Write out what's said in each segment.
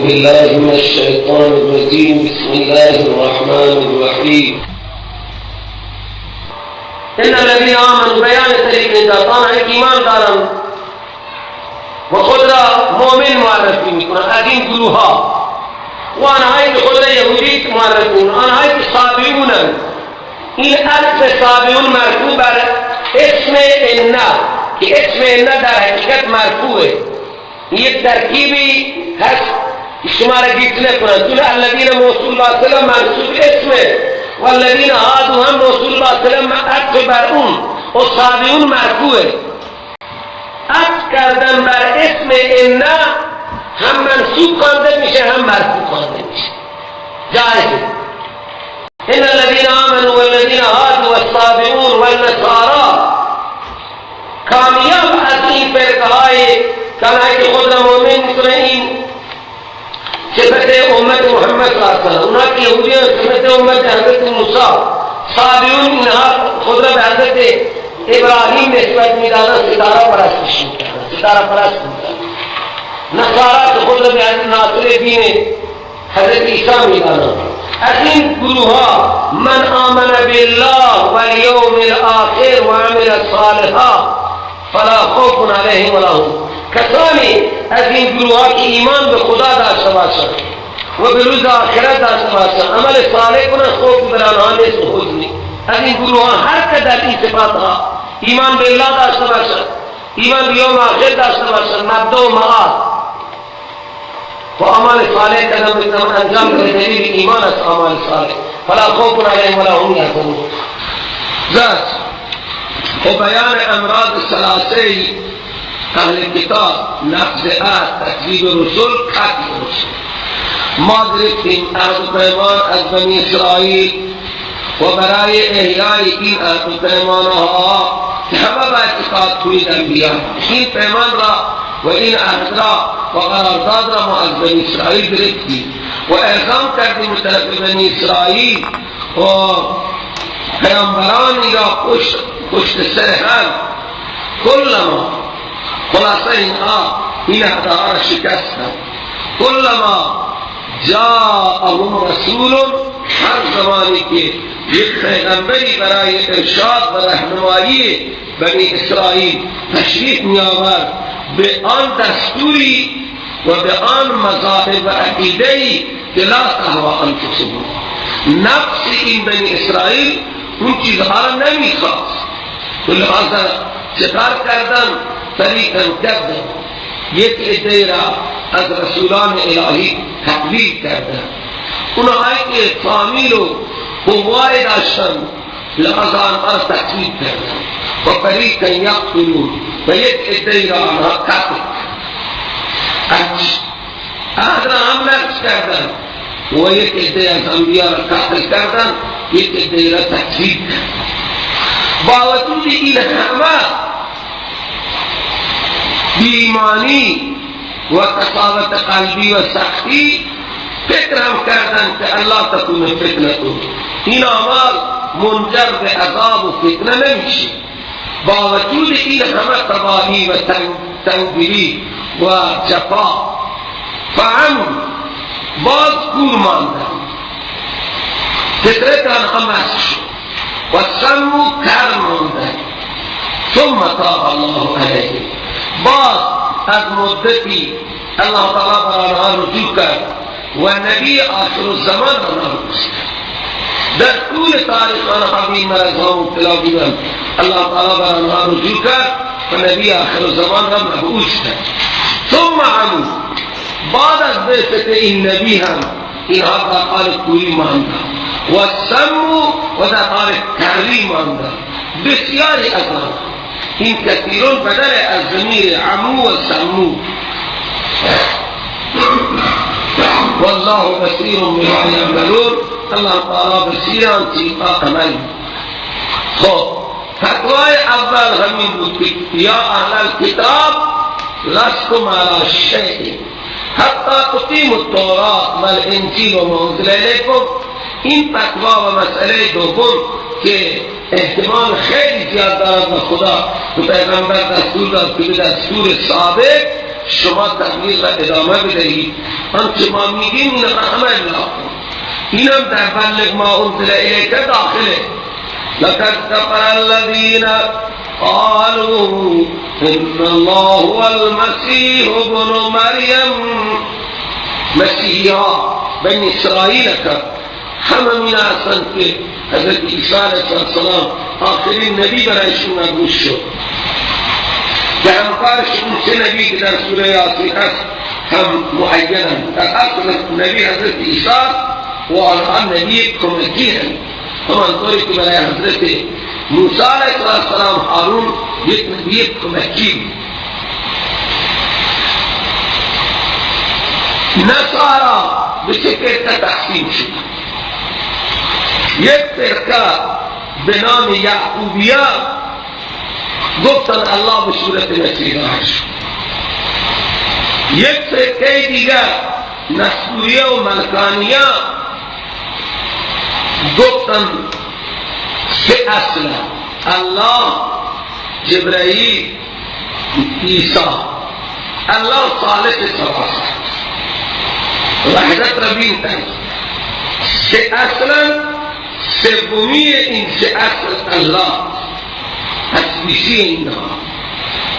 بالله من الشیطان الرجیم. بسم الله الرحمن الرحیم. ان الذين آمنوا، بیان طریق نجات، آنها که ایمان دارند و خود را مؤمن معرفی میکنند از این گروه ها، و آنهایی که خود را یهودی معرفی میکنند، آنهایی که صابئونند. این عطف صابئون مرفوع بر اسم ان، که اسم ان در حقیقت مرفوعه. یک ترکیبی هست شما را گیت نکنند، چون الذین موصول با منصوب اسمه و الذین هادوا هم موصول با عطف بر اون و صابئون مرفوعه. عطف کردن بر اسم ان هم منصوب خوانده میشه هم مرفوع خوانده میشه، جایزه. ان الذين آمنوا والذین هادوا والصابئون والنصارى، کامیاب از این فرقه های که خود را مؤمن میکنه، این صفت امت محمد صلی الله علیه و سلم، اونها که یهودی صفت امت حضرت موسی، صابئون اینها خود را به حضرت ابراهیم نسبت میدادن، ستاره پرستش میکردن، ستاره پرست بودن. نصارا که خود را به ناصر دین حضرت عیسی میدادن. از این گروه ها من آمن بالله والیوم الاخر وعمل صالحا فلا خوف علیهم ولا هم، کسانی از این گروه ها که ایمان به خدا داشته باشند و به روز آخرت داشته باشند، عمل صالح کنند، خوف بر آنها نیست و حزنی. از این گروه ها هر که در این صفات ها ایمان به الله داشته باشند، ایمان به یوم آخر داشته باشند، مبدا و معاد و اعمال صالح قدم بزنن انجام بده، دلیل ایمان است اعمال صالح. فلا خوف علیهم ولا هم یحزنون. ذات و بیان امراض ثلاثه اهل کتاب، نقض عهد، تکذیب رسول، قتل رسول. ما گرفتیم عهد و پیمان از بنی اسرائیل و برای احیای این عهد و پیمان ها که همه باید اطاعت کنید انبیا، این پیمان را و این عهد را و قرارداد را ما از بنی اسرائیل گرفتیم و اعزام کردیم طرف بنی اسرائیل و پیامبرانی را پشت سر هم. کلما، خلاصه اینها این عهدها را شکستند. کلما جاءهم رسول، هر زمانی که یک پیغمبری برای ارشاد و رهنمایی بنی اسرائیل تشریف می آورد، به آن دستوری و به آن مذاهب و عقیده‌ای که لا تهوا انفسهم، نفس این بنی اسرائیل اون چیزها را نمیخواست، لذا چکار کردن؟ طریقا کردن، یک عده را از رسولان الهی تقلید کردن. اونهایی که فامیل و قوای داشتن لذا آنها را تقلید کردن و فریقا یقتلون، و یک عده را آنها قتل. عهد را هم نقض کردن و یک عده از انبیا را قتل کردن، یک عده را تکذیب کردن. با وجود این همه بیمانی و قساوت قلبی و سختی، فکر هم کردن که الله تکون فتنه، این اعمال منجر به عذاب و فتنه نمیشه. با وجود این همه تباهی و تنگدلی و جفا، فعموا، باز کور ماندن، فطرت آنها مسخ شد و سموا، کر ماندن. ثم تاب الله علیهم، باز از مدتی الله تعالی بر آنها رجوع کرد و نبی آخر الزمان را مبعوث کرد. در طول تاریخ آنها به این مرض ها مبتلا بودند، الله تعالی بر آنها رجوع کرد و نبی آخر الزمان را مبعوث کرد. ثم عموا، بعد از بعثت این نبی هم اینها در حال کوری ماندند و سموا، و در حال کری ماندند. بسیاری از آنها، این کثیرون بدل از ضمیر عمو و سمو. والله بصیر بما یعملون، الله تعالی بصیر آن چیزها عمل. خب فتوای اول همین بود که یا اهل الکتاب لستم علی شیء حتی تقیموا التوراة والانجیل و ما انزل الیکم. این فتوا و مسئله دوم که احتمال خیلی زیاد دارد و خدا به پیغمبر دستور داد که به دستور سابق شما تبلیغ را ادامه بدهید، آنچه ما میگیم این را همه ابلاغ کن. اینم در بلغ ما انزل الیک داخله. لقد کفر الذین قالوا ان الله هو المسیح ابن مریم. مسیحی ها بنی اسرائیل کرد همه می هستند که حضرت عیسی علیه السلام آخرین نبی برایشون مبعوث شد که همکارشون سه نبی که در سوره یاسین هست هم معینند. در اصل نبی حضرت عیسی و آنها نبی کمکی هستند، همانطوری که برای حضرت موسی علیه السلام هارون یک نبی کمکی. نصارا به سه فرقه تقسیم شد. یک فرقه به نام یعقوبیه گفتن الله به صورت مسیح ظاهر شد. یک فرقه دیگر نصوریه و ملکانیه گفتن سه اصل: الله، جبرائیل، عیسی. الله ثالث ثلاثه، وحدت ربین تن سه اصلا، سومی این سه اصل الله تثبیتی اینها.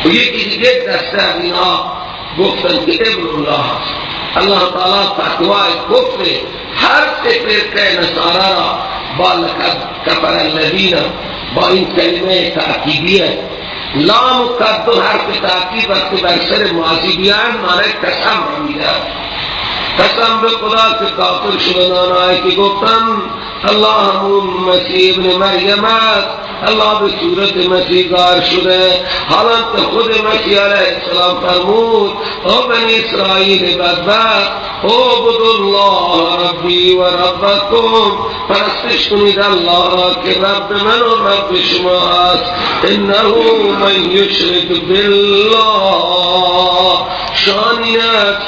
و یکی دیگه دسته از اینها گفتن که ابن الله است. الله تعالی فتوای کفر هر سه فرقه نصارا را با لقد کفر الذین با این کلمه تأکیدیه لام قد دو حرف تأکید وقتی بر سر ماضی بیان معنی قسم را میدهد. قسم به خدا که کافر شدن آنهایی که گفتن الله همون مسیح ابن مریم است، الله به صورت مسیح ظاهر شده، حالانکه خود مسیح علیه السلام فرمود او بنی اسرائیل بدبخت اعبدوا الله ربی و ربکم، پرستش کنید الله را که رب من و رب شما است. انه من یشرک بالله، شانیت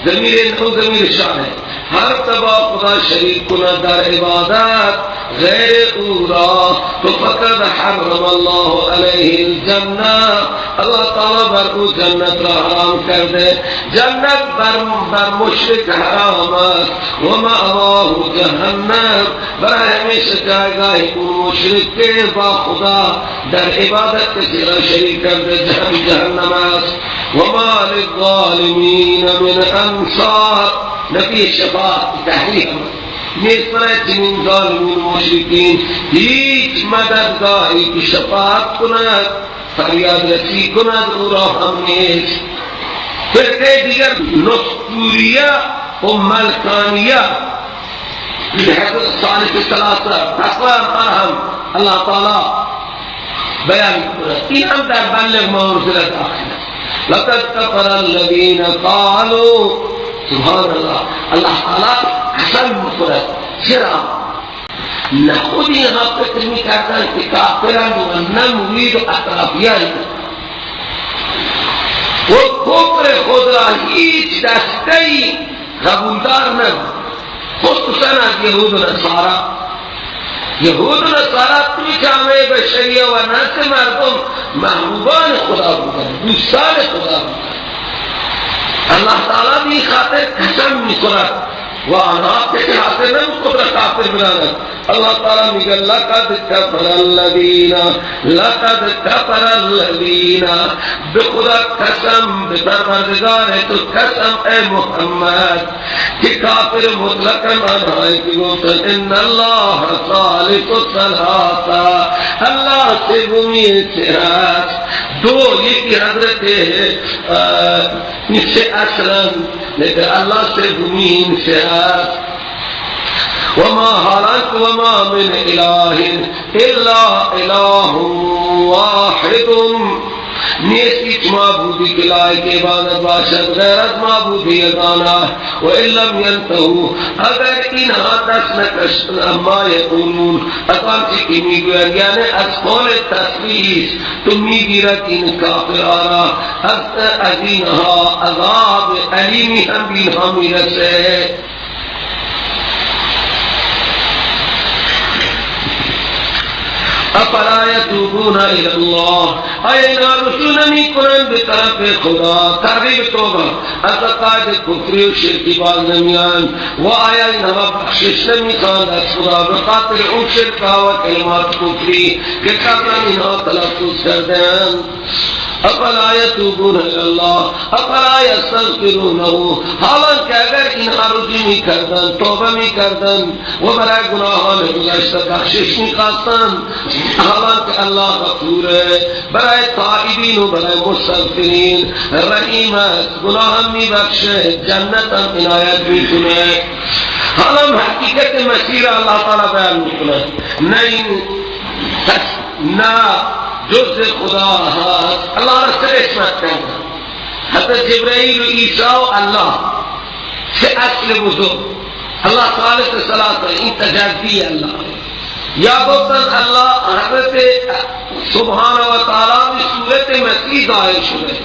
ضمیر انه ضمیر شانه، هر تبا خدا شریک کند در عبادت غیر او را تو فقد حرم الله علیه الجنه، الله تعالی بر او جنت را حرام کرده. جنت بر مشرک حرام است و مأواه جهنم، برای همیشه جایگاه او مشرک که با خدا در عبادت کسی را شریک کرده جهنم است. و ما للظالمین من انصار، نفی شفاعت تحریم نیست برای چنین ظالمین مشرکین هیچ مددگاهی که شفاعت کند، فریاد رسی کند او را هم نیست. فرقه دیگر نصوریه و ملکانیه حضرت ثالث ثلاثه فتوی هم الله تعالی بیان کند. این هم در بلغ ما انزل داخل است. لقد کفر الذین قالوا، سبحان الله، الله تعالی قسم میخورد. چرا؟ نه خود اینها فکر میکردن که کافرند و نه مرید و اطرافیان و کفر خود را هیچ دسته‌ای قبولدار نبود، خصوصا از یهود و نصارا. یهود و نصارا توی جامعه بشریه و نسل مردم محبوبان خدا بودند، دوستان خدا بودند. الله تعالی به خاطر قسم میخورد و آنها که خاطر نمی خود را کافر بناند. الله تعالی میگه لقد کفر الذین، لقد کفر الذین، به خدا قسم، به پروردگار تو قسم ای محمد که کافر مطلقا آنهایی که گفتند ان الله ثالث ثلاثه، الله سومی است. دو یکی حضرت سے اصلا لیکن الله سومی سے است. وما حالانک وما من اله الا اله واحد، نیست هیچ معبودی که لایق عبادت باشد غیر از معبود یگانه. و ان لم ینتهوا، اگر اینها دست نکشند اما یقولون، از آنچه که میگویند یعنی از قول تثلیث تو میگیرد این کافران را، از اینها عذاب علیمی هم اینها میرسه. افلا یتوبون الی الله، آیا اینا رجوع نمی‌کنند به طرف خدا؟ ترغیب توبه از عقاید کفری و شرکی باز نمیان و آیا اینها بخشش نمی‌خواهند از خدا به خاطر اون شرک و کلمات کفری که قبلا اینها تلفظ کردند؟ افلا یتوبون الی الله افلا یستغفرونه، حالانکه اگر اینها رجوع می‌کردند، توبه می‌کردند و برای گناهان گذشته بخشش می‌خواستند، حالانکه الله غفوره برای تائبین و برای مستغفرین، رحیم است، گناه هم می‌بخشه، جنت هم عنایت می‌کنه. حالا حقیقت مسیر الله تعالی بیان می‌کنه، نه این نه جز خدا هست. الله را سه قسمت کرده، حضرت جبرائیل و عیسی و الله، سه اصل بزرگ. الله ثالث ثلاثه، این تجلی الله. یا گفتن الله حضرت سبحانه و تعالی به صورت مسیح ظاهر شده.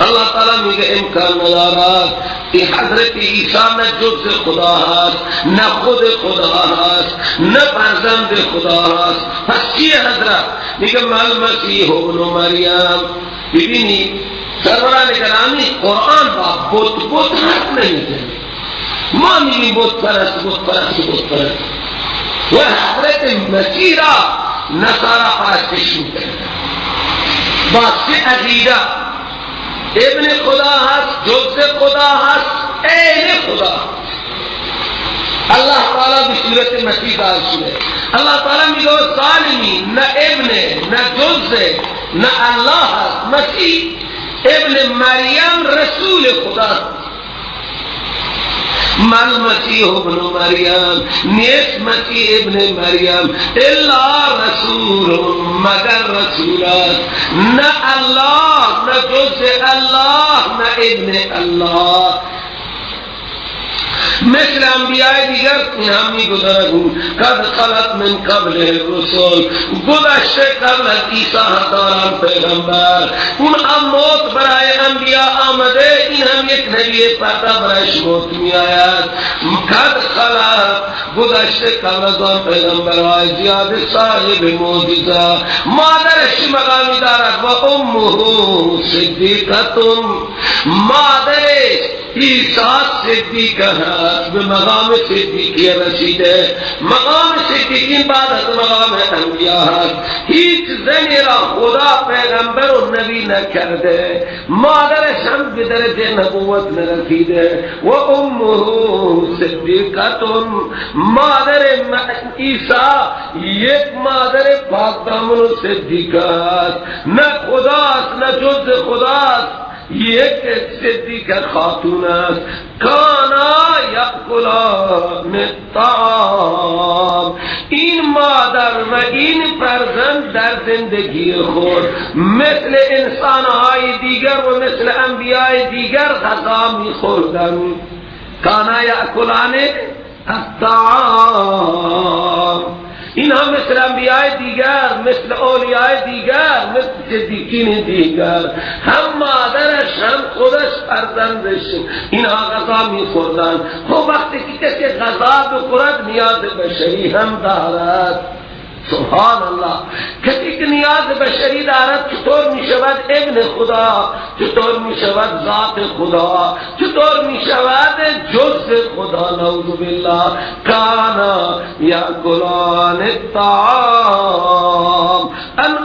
الله تعالی میگه امکان ندارد که حضرت عیسی نه جز خدا هست، نه خود خدا هست، نه فرزند خدا هست. پس چیه حضرت؟ میگه مل مسیح ابن مریم. ببینی سروران گرامی، قرآن با بت بت حرف نمیزنه. ما میگیم بت پرست بت پرست بت پرست، و حضرت مسیح را نصارا پرستش میکنه با سه عقیده: ابن خدا هست، جز خدا هست، عین خدا. الله تعالی به صورت مسیح ظاهر شده. الله تعالی میگه ظالمی نه ابن، نه جز، نه الله هست. مسیح ابن مریم رسول خدا. مل مسیح ابن مریم، نیست مسیح ابن مریم الا رسول، مگر رسول است، نه الله، نه جز الله، نه ابن الله. مثل انبیاء دیگر هم می‌گذارد. قد خلت من قبل الرسل، گذشته قبل از عیسی هزاران پیغمبر، اون هم موت برای انبیاء آمده، این هم یک نبی فردا برایش موت می آید. قد خلت، گذشته قبل از آن پیغمبرهای زیاد صاحب معجزه، مادرش مقامی دارد و امه صدیقة، مادرش عیسی صدیقه هست، به مقام صدیقی رسیده. مقام صدیقین بعد از مقام انبیاء هست. هیچ زنی را خدا پیغمبر و نبی نکرده، مادرش هم به درجه نبوت نرسیده. و امه صدیقة، مادر عیسی یک مادر پاک دامن و صدیقه هست، نه خداست نه جز خداست، یک صدیق خاتون است. کانا یأکلان الطعام، این مادر و این فرزند در زندگی خود مثل انسانهای دیگر و مثل انبیاء دیگر غذا می‌خوردند. کانا یأکلان الطعام، اینها مثل انبیاء دیگر، مثل اولیاء دیگر، مثل صدیقین دیگر، هم مادرش هم خودش فرزندش، اینها غذا می‌خوردند. خب وقتی که کسی غذا بخورد نیاز بشری هم دارد. سبحان الله، کسی که نیاز بشری دارد چطور می شود ابن خدا، چطور می شود ذات خدا، چطور می شود جز خدا؟ نعوذ بالله. کانا یأکلان الطعام.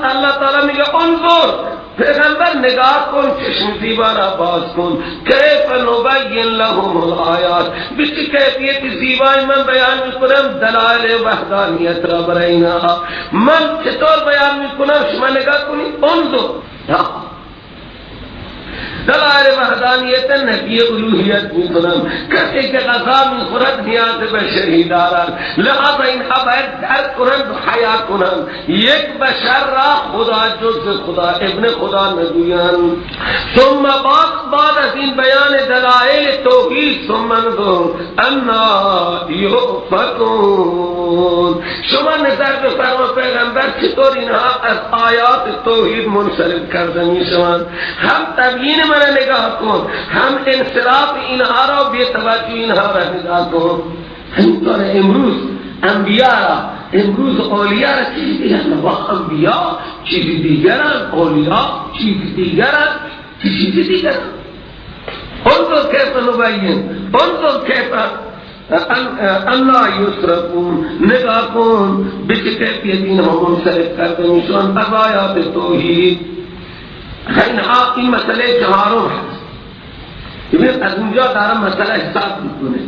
الله تعالی میگه انظر، پیغمبر نگاه کن، چشم زیبا را باز کن. کیف نبین لهم الآیات، به چه کیفیت زیبایی من بیان میکنم دلایل وحدانیت را برای اینها. من چطور بیان میکنم شما نگاه کنید. انظر، دلائل وحدانیت نبی الوهیت میکنم. کسی که غذا میخورد نیاز بشری دارد، لہذا اینها باید درک کنند و حیا کنند. یک بشر را خدا جز خدا ابن خدا نگویند. ثم بعد از این بیان دلائل توحید، ثم انظر انا یؤفکون، شما نظر بفرما پیغمبر چطور اینها از آیات توحید منصرف کرده میشوند. هم تبیین من نگاه کن، هم انصراف اینها را، بی توجه اینها را نگاه کن. همینطور امروز انبیاء را امروز اولیاء را چیزی دیگر، با انبیا چیزی دیگرن، اولیاء چیزی دیگرن، چیزی دیگرن. انظر کیف نبین، انظر کیف الله یصرفون. نگاه کن به چه کیفیت اینها منصرف کرده میشن از آیات توحید. اینها این مسئله چهارم هست. ببین از اونجا دارم مسئله حساب میکنه.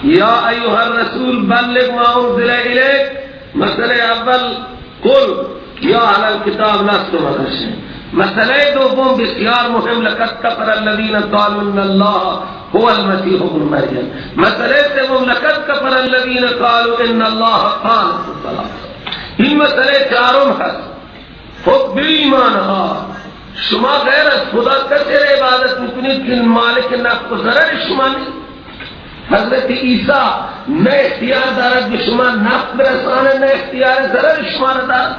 یا ایها الرسول بلغ ما انزل الیک. مسئله اول قل یا اهل الکتاب لستم علی شیء. مسئله دوم بسیار مهم، لقد کفر الذین قالوا ان الله هو المسیح ابن مریم. مسئله سوم، لقد کفر الذین قالوا ان الله ثالث ثلاثه. این مسئله چهارم هست. خب بی ایمان ها، شما غیر از خدا کسی را عبادت میکنید که مالک نفع و ضرر شما نیست. حضرت عیسی نه اختیار دارد که شما نفع برسانه، نه اختیار ضرر شما را دارد.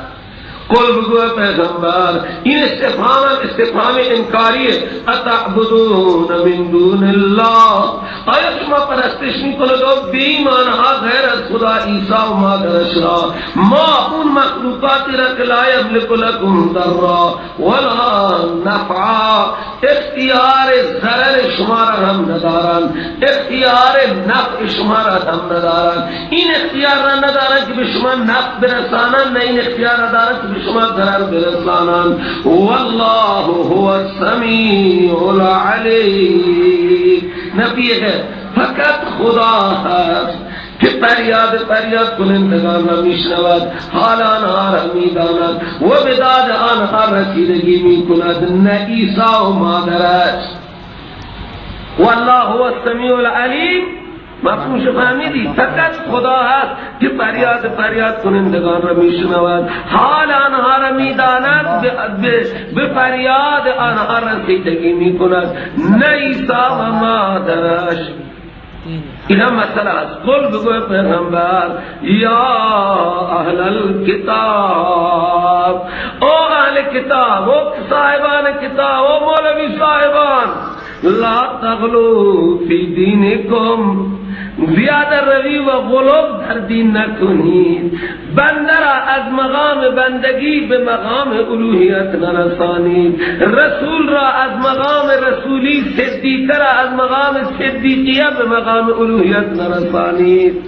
قل بگو پیغمبر، این استفهام استفهام انکاریه. اتعبدون من دون الله، آیا شما پرستش میکنید و بی ایمان ها غیر از خدا عیسی و مادرش را، ما اون مخلوقاتی را که لا یملک لکم ضرا ولا نفعا، اختیار ضرر شما را هم ندارند، اختیار نفع شما را هم ندارند. این اختیار را ندارند که به شما نفع برسانند، نه این اختیار را دارند که به شما ضرر برسانند. والله هو السمیع العلیم. نبی ہے، فقط خدا هست که فریاد فریاد کنندگان را میشنود، حال آنها را میداند و به داد آنها رسیدگی میکند، نه عیسی و مادرش. والله هو السمیع العلیم. مفهومش فهمیدی؟ فقط خدا هست که فریاد فریاد کنندگان را میشنود، حال آنها را میداند، به فریاد آنها رسیدگی میکند، نه عیسی و مادرش. این هم مسئله است. قل بگو پیغمبر یا اهل الکتاب، او اهل کتاب، او صاحبان کتاب، او مولوی صاحبان، لا تغلو فی دینکم، زیاده روی و غلو در دین نکنید، بنده را از مقام بندگی به مقام الوهیت نرسانید، رسول را از مقام رسولی، صدیقه را از مقام صدیقیه به مقام الوهیت نرسانید.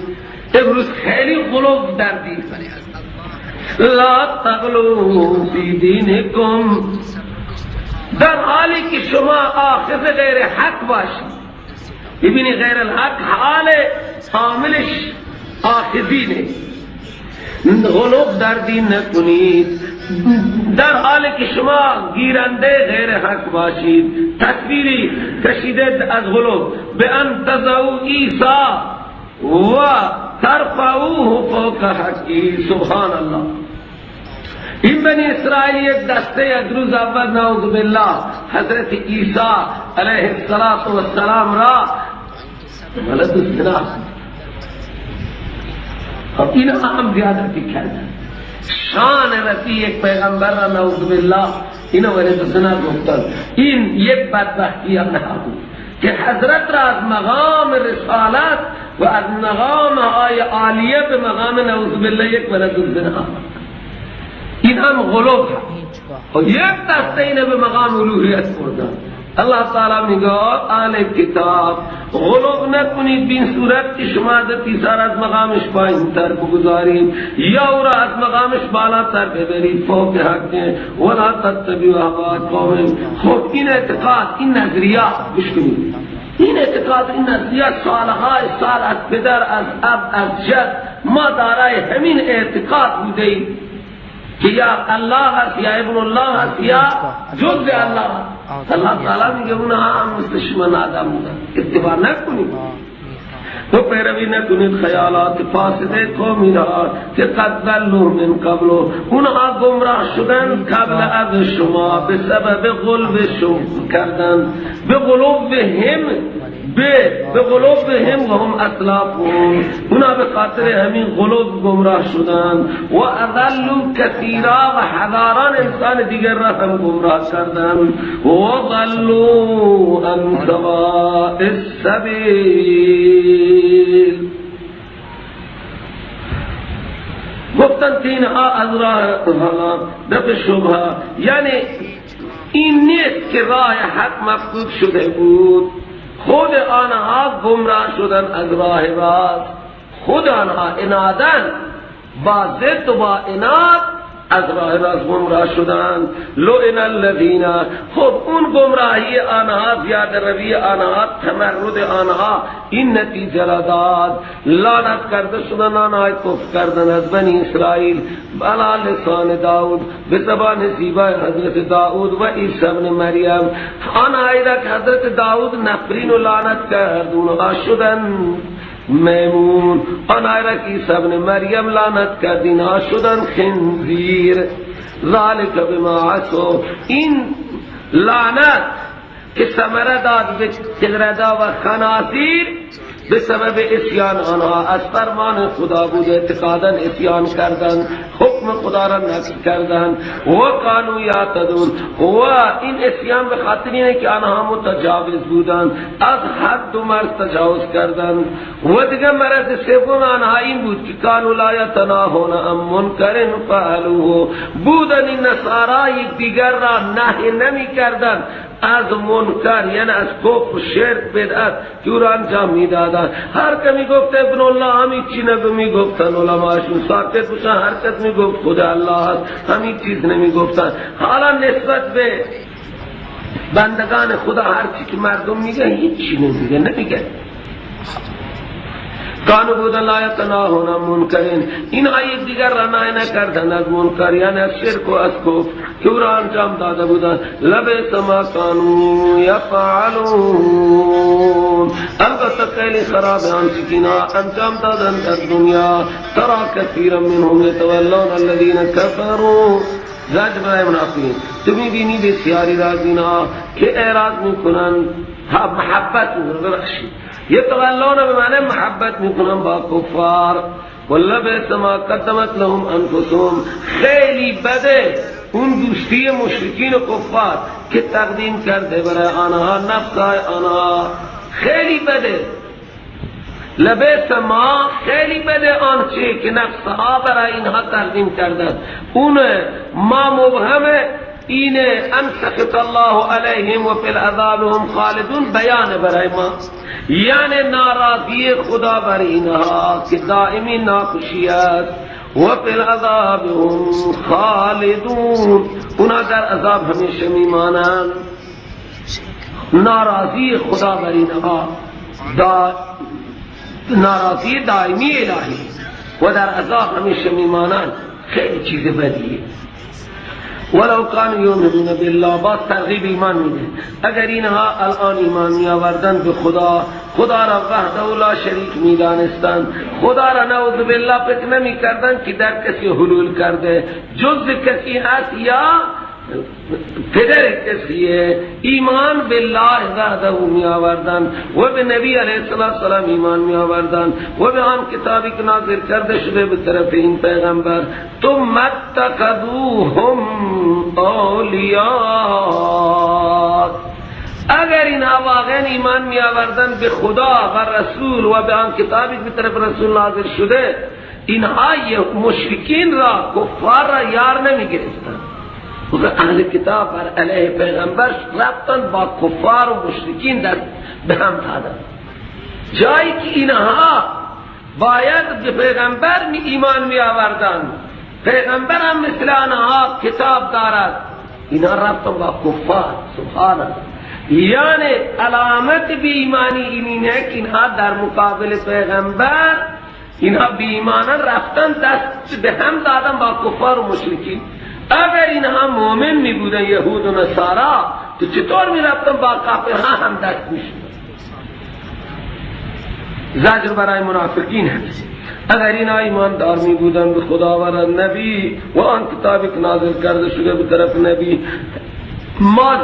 امروز خیلی غلو در دین. لا تغلو فی دینکم، در حالی که شما آخذ غیر حق باشید. ببینی غیر الحق حال حاملش آخذینه. غلو در دین نکنید در حالی که شما گیرنده غیر حق باشید. تصویری کشیده از غلو، به ان تضعوا عیسی و ترفعوه فوق حقی. سبحان الله. این بنی اسرائیل یک دسته از روز اول نعوذ بالله حضرت عیسی علیه السلام را ولد الزنا، خب این هم زیادتی کردن. شان رسی یک پیغمبر را نعوذ بالله اینو ولد الزنا گفتن. این یک بدبختی هم نبود که حضرت را از مقام رسالت و از مقام آی عالیه به مقام نعوذ بالله یک ولد الزنا، این هم غلو هست. و یک دسته اینه به مقام الوهیت بردن. الله تعالی میگه اهل کتاب غلو نکنید بین صورت که شما حضرت عیسی را از مقامش پایین تر بگذارید یا او را از مقامش بالاتر ببرید فوق حق. ولا تتبعوا اهواء قوم. خب این اعتقاد، این نظریات، گوش کنید، این اعتقاد، این نظریات سالهای سال از پدر، از اب، از جد ما دارای همین اعتقاد بوده ایم که یا الله هست یا ابن الله هست یا جز الله هست. الله تعالی میگه اونها هم مثل شما نادان بودن، اتباع نکنید تو پیروی نکنید خیالات فاسده قومی را که قد ضلوا من قبل، اونها گمراه شدن قبل از شما به سبب غلو شما کردن، به غلوهم، به غلوهم و هم اسلافهم، اونا به خاطر همین غلو گمراه شدن. و اضلوا کثیرا، و هزاران انسان دیگر را هم گمراه کردن. و ضلوا عن سواء السبیل. گفتن که اینها از راه دفع شبهه، یعنی این نیست که راه حق مفقود شده بود، خود آنها گمراه شدن از راه راست، خود آنها انادن با ضد و با اناد از راه راست گمراه شدن. لئن الذین، خب اون گمراهی آنها، زیاده روی آنها، تمرد آنها این نتیجه را داد، لعنت کرده شدن آنها، کفر کردن از بنی اسرائیل علی لسان داود، به زبان زیبای حضرت داود و عیسی ابن مریم. آنهایی را که حضرت داود نفرین و لعنت کرد اونها شدن میمون، آنها را که عیسی ابن مریم لعنت کرد اینها شدن خنزیر. ذالک بما عصوا، این لعنت که ثمره داد به قرده و خنازیر به سبب عصیان آنها از فرمان خدا بود، اعتقادا عصیان کردند، حکم خدا را نقض کردند. و کانوا یعتدون، و این عصیان به خاطر اینه که آنها متجاوز بودند، از حد و مرز تجاوز کردند. و دیگه مرض سوم آنها این بود که کانوا لا یتناهون عن منکر فعلوه، بودن این نصارا یکدیگر را نهی نمی کردند از منکر، یعنی از کفر، شرک، بدعت که او را انجام میدادن. هر که میگفت ابن الله همین چی نگو میگفتن، علماشون ساکت باشن، هر کس میگفت خدا الله هست همین چیز نمیگفتن. حالا نسبت به بندگان خدا هر چی که مردم میگن هیچ چی نمیگه، نمیگه. کانوا بودن لا یتناهون عن منکرین، اینها یک دیگر را نهی نکردند از منکر، یعنی از شرک و از کفر که او را انجام داده بودند. لبئس ما کانوا یفعلون، البته خیلی خراب آنچه که اینها انجام دادند در دنیا. ترى کثیرا منهم یتولون الذین کفروا، زجر برای منافقین. تو میبینی بسیاری از اینها که اعراض میکنند، محبت میکنند، ببخشید یتولون به معنی محبت میکنن با کفار. ولبئس ما قدمت لهم انفسهم، خیلی بده اون دوستی مشرکین و کفار که تقدیم کرده برای آنها نفسهای آنها، خیلی بده. لبئس ما، خیلی بده آنچه که نفسها برای اینها تقدیم کردن. اون ما مبهمه، این ان سخط الله علیهم و فی العذاب هم خالدون بیان برای ما، یعنی ناراضی خدا بر اینها که دائمی ناخوشی است. و فی العذاب هم خالدون، اونا در عذاب همیشه میمانند. ناراضی خدا بر اینها، ناراضی دائمی الهی و در عذاب همیشه میمانند، خیلی چیز بدیه. ولو کانوا یؤمنون بالله، باز ترغیب ایمان میده. اگر اینها الان ایمان می آوردن به خدا، خدا را وحده لا شریک میدانستند، خدا را نعوذ بالله فکر نمی کردن که در کسی حلول کرده، جز کسی هست یا پدر کسیه. ایمان بالله وحده می آوردن و به نبی علیه السلام ایمان می آوردن و به آن کتابی که نازل کرده شده به طرف این پیغمبر. تو متخذوهم اولیاء، اگر اینها واقعا ایمان می آوردن به خدا و رسول و به آن کتابی که به طرف رسول نازل شده، اینها مشرکین را، کفار را یار نمی گرفتن. اهل کتاب بر علیه پیغمبر رفتن با کفار و مشرکین دست به هم دادن، جایی که اینها باید به پیغمبر می ایمان می آوردن، پیغمبر هم مثل آنها کتاب دارد، اینها رفتن با کفار. سبحان الله، یعنی علامت بی ایمانی اینه که اینها در مقابل پیغمبر اینها بی ایمانان رفتن دست به هم دادن با کفار و مشرکین. اگر اینها مؤمن می بودن یهود و نصارا، تو چطور می رفتن با کافرها هم دست می شدن؟ زجر برای منافقین هست. اگر اینها ایمان دار می بودن به خدا و نبی و آن کتابی که نازل کرده شده به طرف نبی، ما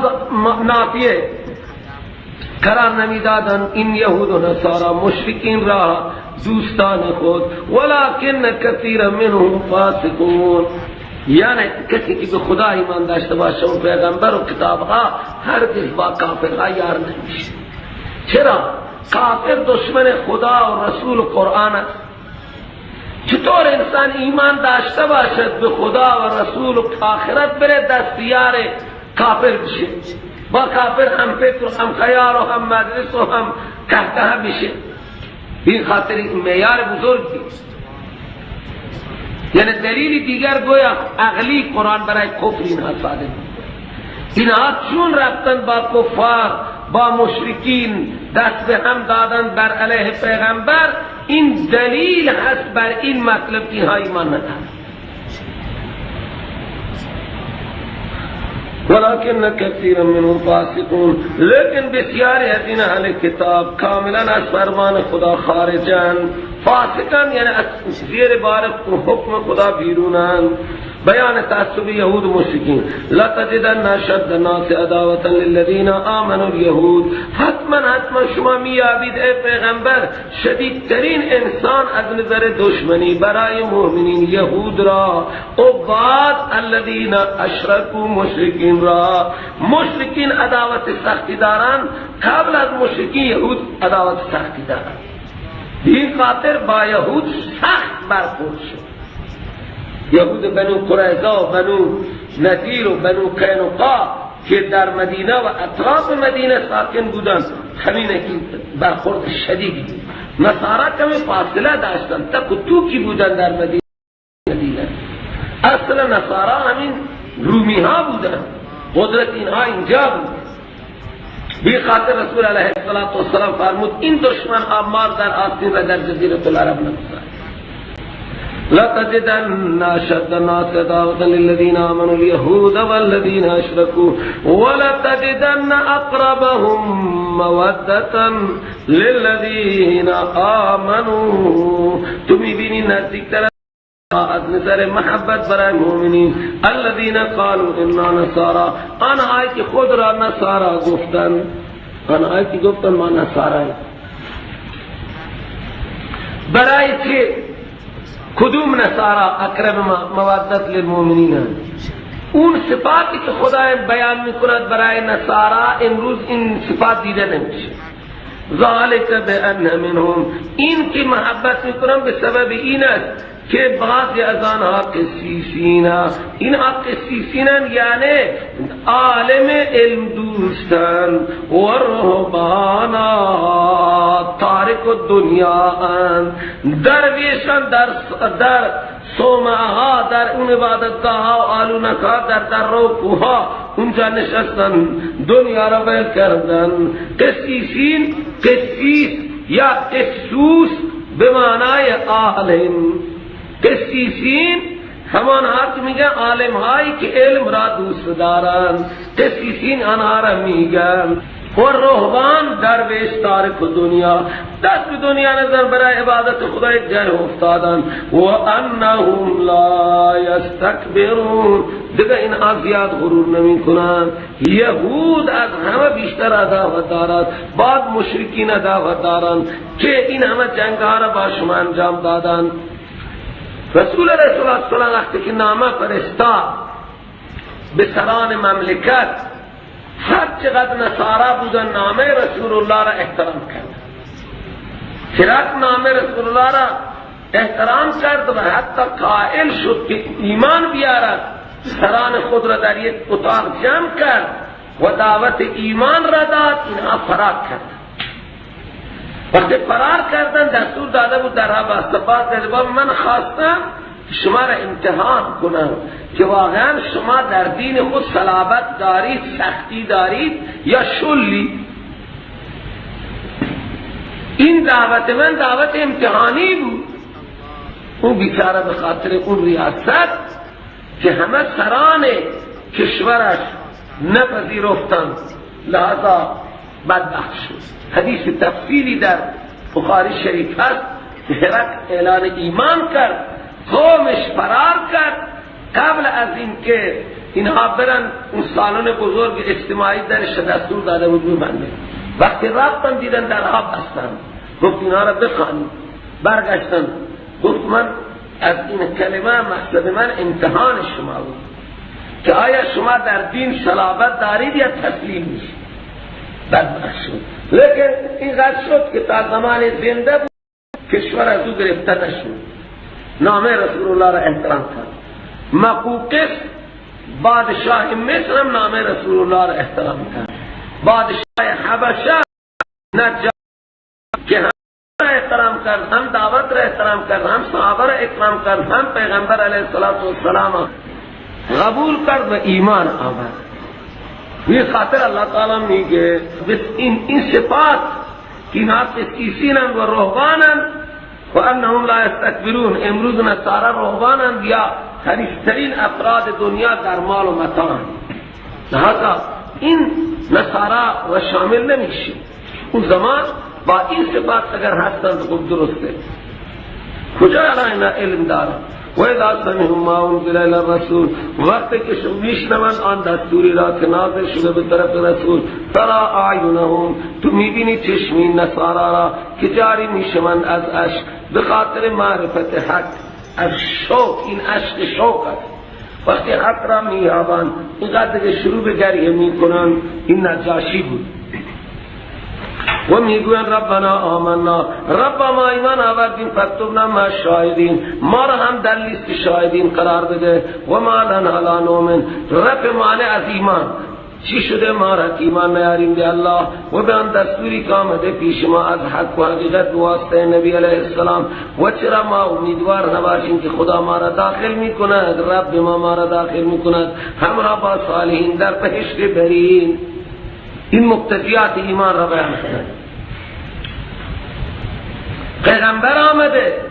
نافیه قرار نمی دادن این یهود و نصارا مشرکین را دوستان خود. ولکن کثیر منهم فاسقون، یعنی کسی که به خدا ایمان داشته باشه و پیغمبر و کتابها، هرگز با کافرها یار نمیشه. چرا؟ کافر دشمن خدا و رسول و قرآن است. چطور انسان ایمان داشته باشد به خدا و رسول و آخرت بره دست یار کافر بشه، با کافر هم فکر و هم خیال و هم مجلس و هم قهقهه بشه؟ این خاطر این معیار بزرگی، یعنی دلیل دیگر گویا عقلی قرآن برای کفر اینها صادر. اینها چون رفتن با کفار با مشرکین دست به هم دادن بر علیه پیغمبر، این دلیل هست بر این مطلب که اینها ایمان ندارند. ولكن كثيرا منهم فاسقون، لیکن بسیاری از این اهل کتاب کاملا از فرمان خدا خارجن، فاسقن یعنی از زیر بار حکم خدا بیرونن. بیان تعصب یهود و مشرکین. لتجدن اشد الناس عداوة للذین آمنوا اليهود، حتما شما میابید ای پیغمبر شدیدترین انسان از نظر دشمنی برای مؤمنین یهود را، و بعد الذین اشرکوا مشرکین را. مشرکین عداوت سختی دارن، قبل از مشرکین یهود عداوت سختی دارن. این خاطر با یهود سخت برخورد شد. یهود بنو قریظه و بنو نضیر و بنو قینقاع که در مدینه و اطراف مدینه ساکن بودند، همینه که برخورد شدیدی بود. نصارا کمی فاصله داشتند، تک و توکی بودند در مدینه. اصل نصارا همین رومی ها بودند، قدرت اینها اینجا بود. بی خاطر رسول علیه الصلاة والسلام فرمود این دشمن آمار در آسین و در جزیرة العرب نگذارد. لتجدن اشد الناس عداوة للذین آمنوا اليهود والذین اشركوا ولتجدن اقربهم مودة للذین آمنوا. تو میبینی نزدیکتر از نظر محبت برای مؤمنین الذین قالوا انا نصارا، آنهایی که خود را نصارا گفتن، آنهایی که گفتن ما نصارا. برای چه؟ کدوم نصارا اقرب مودت للمؤمنین؟ اون صفاتی که خدا بیان میکند برای نصارا امروز این صفات دیده نمیشه. ذالک بان منهم، این که محبت میکنن به سبب این است که بعضی از آنها قسیسین، اینها قسیسینن یعنی عالم علم دوستن، و رهبانا تارک الدنیا اند، درویشان در صومعه ها، در اون عبادتگاه ها و آلونک ها، در در و کوها اونجا نشستن، دنیا را ول کردن. قسیسین، قسیس یا قسوس به معنای عالم. قسیسین همان ها که میگن عالم هایی که علم را دوست دارند، قسیسین آنها را میگن. و رهبان درویش تارک دنیا، دست به دنیا نظر برای عبادت خدا یک جای افتادن. و انهم لا یستکبرون، دیگه این زیاد غرور نمی کنن. یهود از همه بیشتر عداوت دارند، بعد مشرکین عداوت دارند که این همه جنگ ها را با شما انجام دادن. رسول الله صلی الله علیه وقتی که نامه فرستاد به سران مملکت، هر چقدر نصارا بودن نامه رسول الله را احترام کرد. هرقل نامه رسول الله را احترام کرد و حتی قائل شد که ایمان بیارد. سران خود را در یک اتاق جمع کرد و دعوت ایمان را داد. اینها فرار کرد. وقتی فرار کردن دستور داده بود درها بسته. باز من خواستم شما را امتحان کنم که واقعا شما در دین خود صلابت دارید، سختی دارید یا شلی. این دعوت من دعوت امتحانی بود. اون بیچاره به خاطر اون ریاست که همه سران کشورش نپذیرفتند، لہذا بدبخت شد. حدیث تفصیلی در بخاری شریف هست که هرقل اعلان ایمان کرد، قومش فرار کرد. قبل از اینکه اینها برن اون سالن بزرگ اجتماعی درش دستور داده بود ببنده. وقتی رفتن دیدن درها بستن، گفت اینها را بخوانید. برگشتن گفت من از این کلمه مقصد من امتحان شما بود که آیا شما در دین صلابت دارید یا تسلیم میشید. بدبخت شد. لیکن اینقدر شد که تا زمان زنده بود کشور از او گرفته نشد. نامه رسول الله را احترام کرد. مقوقس بادشاه مصر هم نامه رسول الله را احترام کرد. بادشاه حبشه نجاشی که هم احترام کرد، هم دعوت را احترام کرد، هم صحابه را اکرام کرد، هم پیغمبر علیه السلام قبول کرد و ایمان آورد. یہ خاطر اللہ تعالی میگه این صفات که اینها قسیسینند و رهبانند و انهم لا یستکبرون. امروز نصارا رهبانند یا حریصترین افراد دنیا در مال و متاع. لہذا این نصارا و شامل نمیشه. اون زمان با این صفات اگر هستند خوب درسته. کجا الان اینا علم دارن؟ و اذا سمعوا ما انزل الى الرسول، وقتی که میشنوند آن دستوری را که نازل شده به طرف رسول، ترى اعینهم، تو میبینی چشمی نصارا را که جاری میشوند از اشک به خاطر معرفت حق، از شوق. این اشک شوق است. وقتی حق را مییابند اینقدر که شروع به گریه میکنند. این نجاشی بود و میگویند ربنا آمنا، رب ما ایمان آوردیم، فاکتبنا مع الشاهدین، ما را هم در لیست شاهدین قرار بده. و ما لنا لا نؤمن، رفع مانع از ایمان چی شده ما را که ایمان نیاریم به الله و به آن دستوری که آمده پیش ما از حق و حقیقت واسطه نبی علیه السلام، و چرا ما امیدوار نباشیم که خدا ما را داخل میکند، رب ما را داخل میکند، همراه با صالحین در بهشت برین. این مقتضیات ایمان را بیان کرد. پیغمبر آمده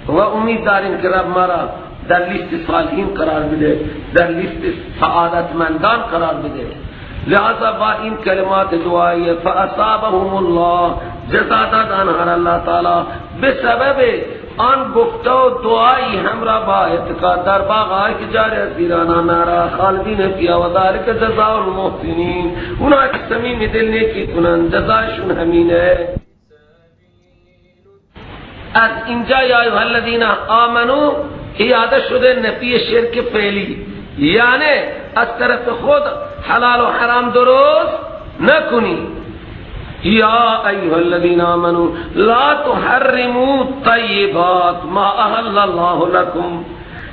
و امید داریم که رب ما را در لیست صالحین قرار بده، در لیست سعادتمندان قرار بده. لہذا با این کلمات دعایی فاصابهم الله، جزا داد آنها الله تعالی به سبب آن گفته و دعایی همراه با اعتقاد در باغ که جاری از ایران نارا خالدین فیها و ذلک جزاء المحسنین. اونا که صمیم دل نیکی کنن جزایشون همینه. از اینجا یا ایها الذین آمنو یاد شده نفی شرک فعلی، یعنی از طرف خود حلال و حرام درست نکنی. یا ایها الذین آمنوا لا تحرموا الطیبات ما احل الله لكم،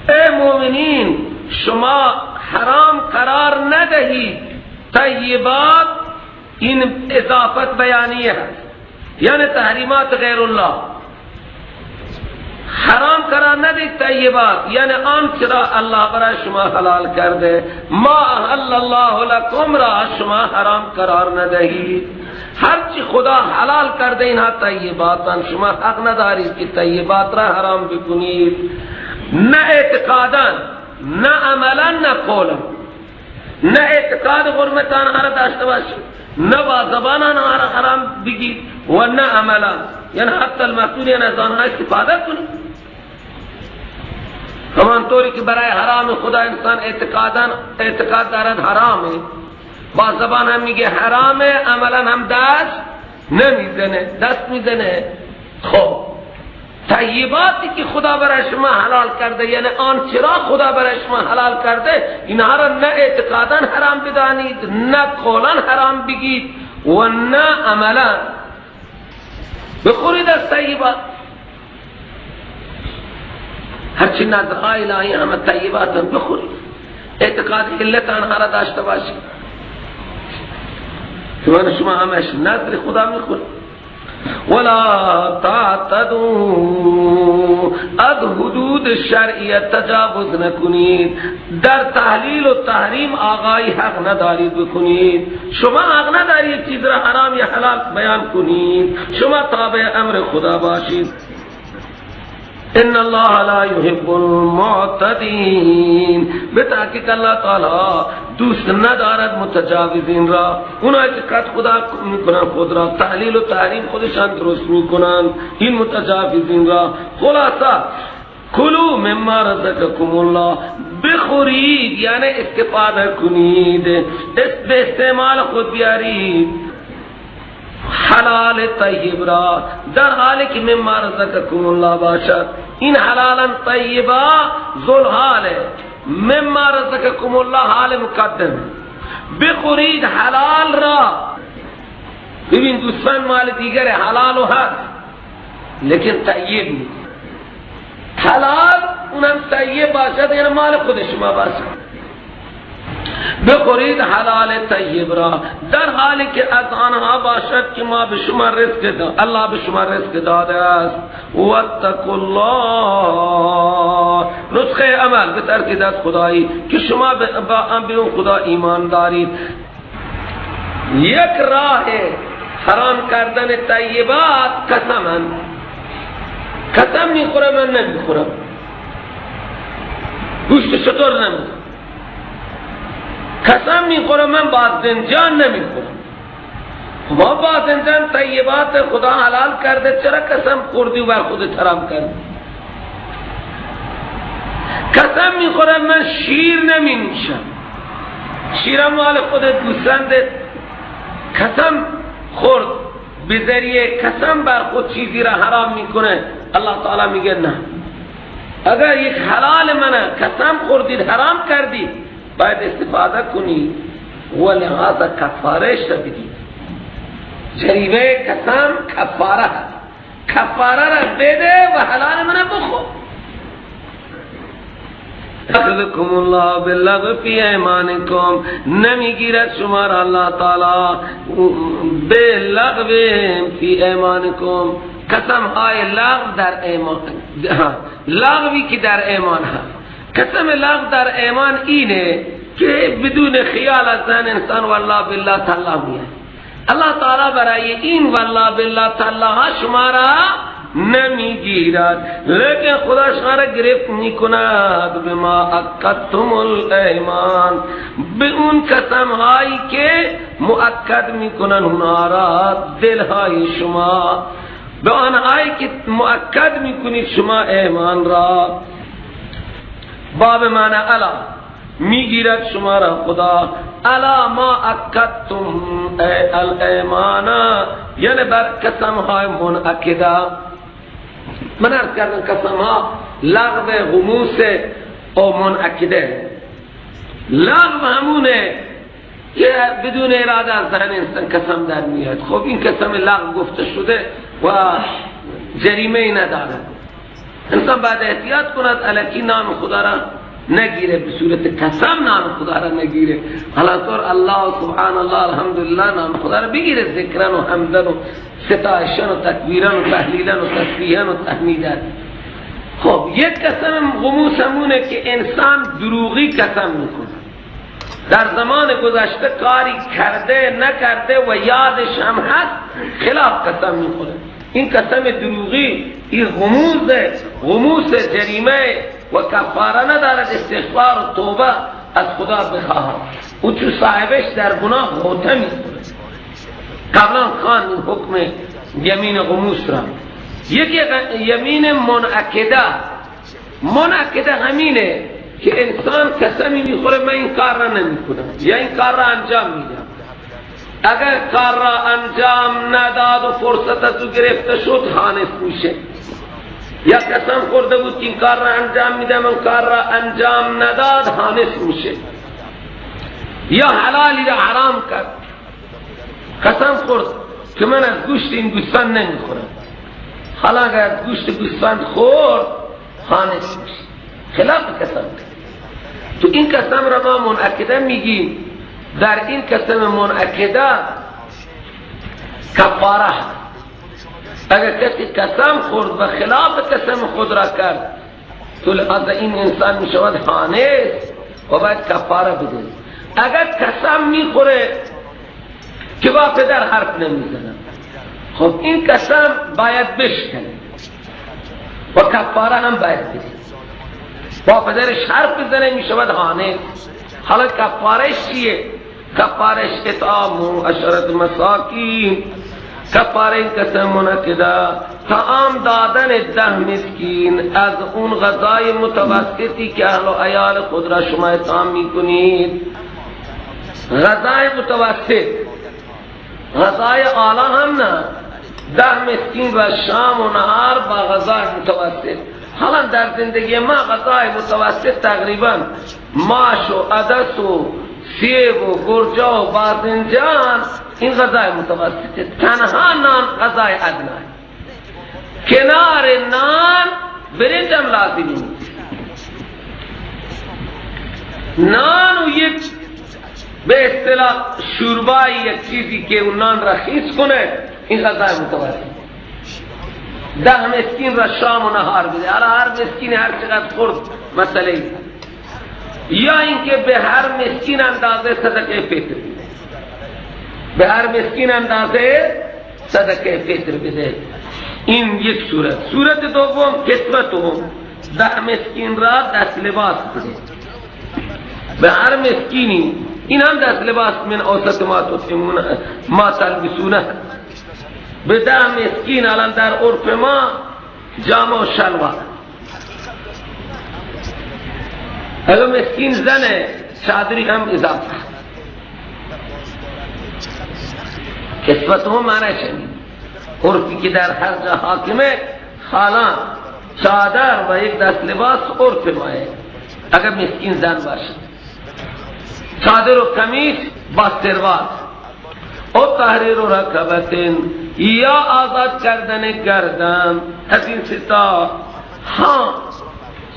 ای مومنین شما حرام قرار ندهید طیبات. این اضافت بیانیه هست، یعنی تحریمات غیر الله حرام قرار ندید. طیبات یعنی آن چرا الله برای شما حلال کرده، ما احل الله لکم را شما حرام قرار ندهید. هرچی خدا حلال کرده اینها طیباتن، شما حق ندارید که طیبات را حرام بکنید، نه اعتقادا، نه عملا، نه قولا. نه اعتقاد حرمت آنها را داشته باشید، نه با زبان آنها را حرام بگید و نه عملا، یعنی حتی المقصود یعنی از آنها استفاده کنید. همانطوری که برای حرام خدا انسان اعتقاد دارد حرامه، با زبان هم میگه حرامه، عملا هم دست نمیزنه، دست میزنه. خب طیباتی که خدا برای شما حلال کرده، یعنی آن چرا خدا برای شما حلال کرده، اینها را نه اعتقادا حرام بدانید، نه قولا حرام بگید و نه عملا. بخورید از طیبات. هرچی نظرهای الهی همه طیبات هم بخورید، اعتقاد علت آنها را داشته باشید. شما همش نظر خدا میخورید. ولا تعتدوا، از حدود شرعیت تجاوز نکنید، در تحلیل و تحریم آقای حق ندارید بکنید. شما حق ندارید چیز را حرام یا حلال بیان کنید، شما تابع امر خدا باشید. ان الله لا يحب المعتدین، به تحقیق الله تعالی دوست ندارد متجاوزین را، اونایی که قد خدا میکنن خود را تحلیل و تحریم خودشان درست میکنن، این متجاوزین را. خلاصہ کلوا مما رزقکم الله، بخورید یعنی استفاده کنید، به استعمال خود بیارید حلال طیب را، در حالی که مما رزقکم الله باشد. این حلالا طیبا ذوالحال، مما رزقکم الله حال مقدم. بخورید حلال را. ببین دوستان مال دیگر حلال و هست لیکن طیب نیست. حلال اونم طیب باشد، یعنی مال خود شما باشد. بخورید حلال طیب را در حالی که از آنها باشد که ما به شما رزق داد، الله به شما رزق داده است. واتقوا الله، نسخه عمل به ترک از خدایی که شما به اون خدا ایمان دارید. یک راه حرام کردن طیبات قسمن، قسم میخورم من نمیخورم، گوشت شتر نمیخورم، قسم میخورم من بادنجان نمیخورم. ما بادنجان طیبات خدا حلال کرده، چرا قسم خوردی و بر خودت حرام کردی؟ قسم میخورم من شیر نمینوشم، شیرم مال خودت، گوسفندت. قسم خورد به ذریعه قسم بر خود چیزی را حرام میکنه، الله تعالی میگه نه، اگر یک حلال منه قسم خوردید حرام کردی باید استفاده کنی و لحاظا کفارش را بدید. جریمه قسم کفاره، کفاره را بده و حلال منه بخور. اخذکم الله باللغو فی ایمانکم، نمیگیرد شما را الله تعالی باللغو فی ایمانکم، قسم های لغو در ایمان، لغوی که در ایمان هست. قسم لغو در ایمان اینه که بدون خیال از ذهن انسان والله بالله تعالی میاد. الله تعالی برای این والله بالله تعالی شما را نمیگیرد، لیکن خدا شما را گرفت میکند بما عقدتم الایمان، به اون قسم هایی که مؤکد میکنن اونها را دلهای شما، به آنهایی که مؤکد میکنید شما ایمان را. باب معنی علا میگیرد شما را خدا، علا ما عقدتم الایمان، یعنی بر قسم های منعقده. من عرض کردم قسم ها لغو غموس و منعقده. لغو همونه که بدون اراده از ذهن انسان قسم در میاد. خب این قسم لغو گفته شده و جریمه ای ندارد. انسان باید احتیاط کند الکی نام خدا را نگیره، به صورت قسم نام خدا را نگیره. حالا طور الله سبحان الله الحمدلله نام خدا را بگیره، ذکرن و حمدن و ستایشن و تکبیرن و تحلیلن و تسبیحن و تحمیدن. خب یک قسم غموس همونه که انسان دروغی قسم میکنه، در زمان گذشته کاری کرده نکرده و یادش هم هست خلاف قسم میخوره. این قسم دروغی، این غموس، غموس جریمه و کفاره ندارد. استغفار و توبه از خدا بخواهد، او تو صاحبش در گناه غوطه میخوره. قبلا خان این حکم یمین غموس را. یکی یمین منعقده، منعقده همینه که انسان قسمی میخوره من این کار را نمیکنم یا این کار را انجام میدم، اگر کار را انجام نداد و فرصت از او گرفته شد خانس میشه. یا قسم خورده بود که این کار را انجام میدم، این کار را انجام نداد خانس میشه. یا حلالی را حرام کرد، قسم خورد که من از گوشت این گوسفند نمیخورم، حالا اگر از گوشت گوسفند خورد خانس میشه، خلاف قسم. تو این قسم را ما منعقده میگیم. در این قسم منعقده کفاره، اگر کسی قسم خورد و خلاف قسم خود را کرد تو لحاظ این انسان میشود حانث و باید کفاره بده. اگر قسم میخوره که با پدر حرف نمیزنم، خب این قسم باید بشکنه و کفاره هم باید بده. با پدرش حرف بزنه میشود حانث. حالا کفارش چیه؟ کفارش اطعام عشرة مساکین، کفاره این قسم منعقده طعام دادن 10 مسکین از اون غذای متوسطی که اهل و عیال خود را شما اطعام میکنید. غذای متوسط، غذای اعلی هم نه، 10 مسکین و شام و نهار با غذای متوسط. حالا در زندگی ما غذای متوسط تقریبا ماش و عدس و سیب و گرجا و باذنجان، این غذای متوسطه. تنها نان غذای ادنی، کنار نان برنج هم لازم نیست. نان و یک به اصطلاح شوربای، یک چیزی که اون نان را خیس کنه، این غذای متوسط. 10 مسکین را شام و نهار بده، حالا هر مسکین هر چقدر خورد مسئله. یا اینکه به هر مسکین اندازه صدقه فطر بده، به هر مسکین اندازه صدقه فطر بده. این یک صورت. صورت دوم کسوتهم، 10 مسکین را دست لباس بده، به هر مسکینی. این هم دست لباس من اوسط ما تطعمون ما تلبسونه. به 10 مسکین الان در عرف ما جامه و شلوار، اگر مسکین زنه چادری هم اضافه. کسوت هم معنی چنین عرفی که در هر جا حاکمه، حالا چادر و یک دست لباس عرف ماه. اگر مسکین زن باشه چادر و قمیص با سروال، او تحریر و رقبتین یا آزاد کردن گردن. از این ستا ها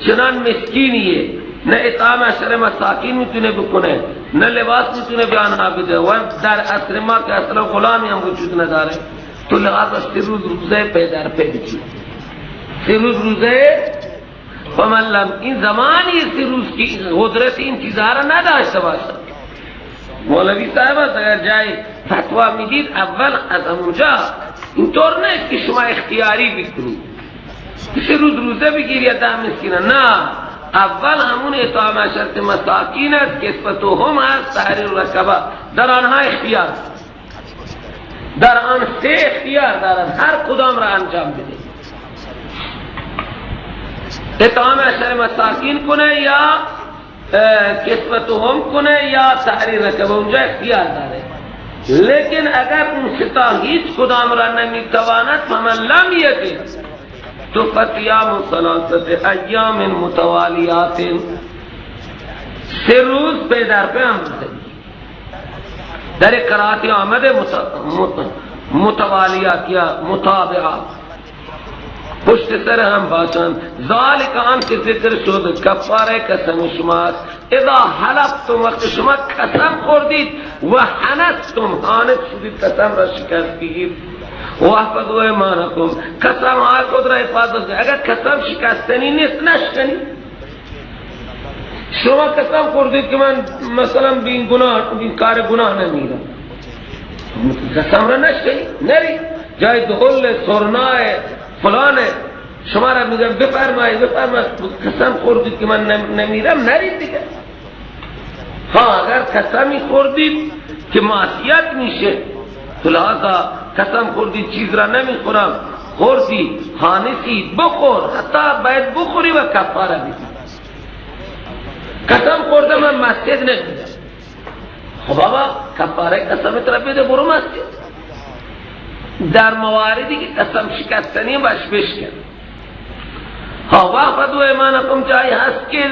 چنان مسکینیه نه اطعام عشر مساکین میتونه بکنه، نه لباس میتونه به آنها بده، و در عصر ما که اصلا غلامی هم وجود نداره، تو لحاظ 3 روز روزه پی در پی بگیر، 3 روز روزه. فمن لم، این زمانی 3 روز کی قدرت این چیزها را نداشته باشد. مولوی صاحب اگر جای فتوا میدید اول از اونجا، اینطور نه که شما اختیاری بکنید 3 روز روزه بگیر یا 10 مسکینه، نه، اول همون اطعام عشرة مساکین است، کسوتهم است، تحریر رقبه، در آنها اختیار، در آن 3 اختیار دارد، هر کدام را انجام بده. اطعام عشر مساکین کنه یا کسوتهم کنه یا تحریر رقبه، اونجا اختیار داره. لیکن اگر اون ستا هیچ کدام را نمیتواند، فمن لم یجد تو فصیام 3 ایام متوالیات، 3 روز پی در پی هم روزه. در قرائت آمد متوالیات یا متابعات، پشت سر هم باشند. ذالک آن که ذکر شد کفاره قسم شماست. اذا حلفتم، وقت شما قسم خوردید، و حنثتم، حانث شدید، قسم را شکستید، واحفظوا ایمانکم، قسم های خود را حفاظت کنید. اگر قسم شکستنی نیست نشکنی. شما قسم خوردید که من مثلا به این گناه، این کار گناه نمیرم، قسم را نشکنی، نری جای دهل سرنای فلانه، شما را میگم بفرمایید بفرمایید، قسم خوردید که من نمیرم، نرید دیگه. ها اگر قسمی خوردید که معصیت میشه، تو لحاظا قسم خوردی چیز را نمیخورم، خوردی حانثی بخور، حتی باید بخوری و کفاره بدی. قسم خورده من مسجد نمیرم، خب بابا کفاره قسمت را بده برو مسجد. در مواردی که قسم شکستنی باش بشکن. ها واحفظوا ایمانکم جایی هست که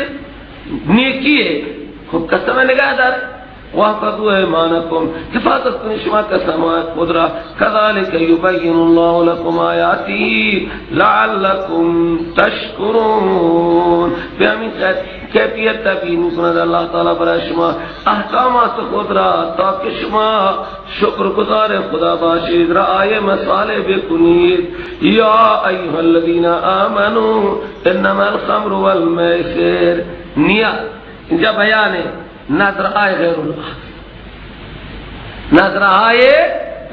نیکیه، خب قسم نگاه دار. واحفظوا ایمانکم، حفاظت کنید شما قسمات خود را. کذالک یبین الله لکم آیاته لعلکم تشکرون. به همین کیفیت تبیین میکند الله تعالی برای شما احکامات خود را تا که شما شکرگزار خدا باشید، رعایت مصالح بکنید. یا ایها الذین آمنوا انما الخمر والمیسر. نیا اینجا بیان نظرهای غیر الله، نظرهای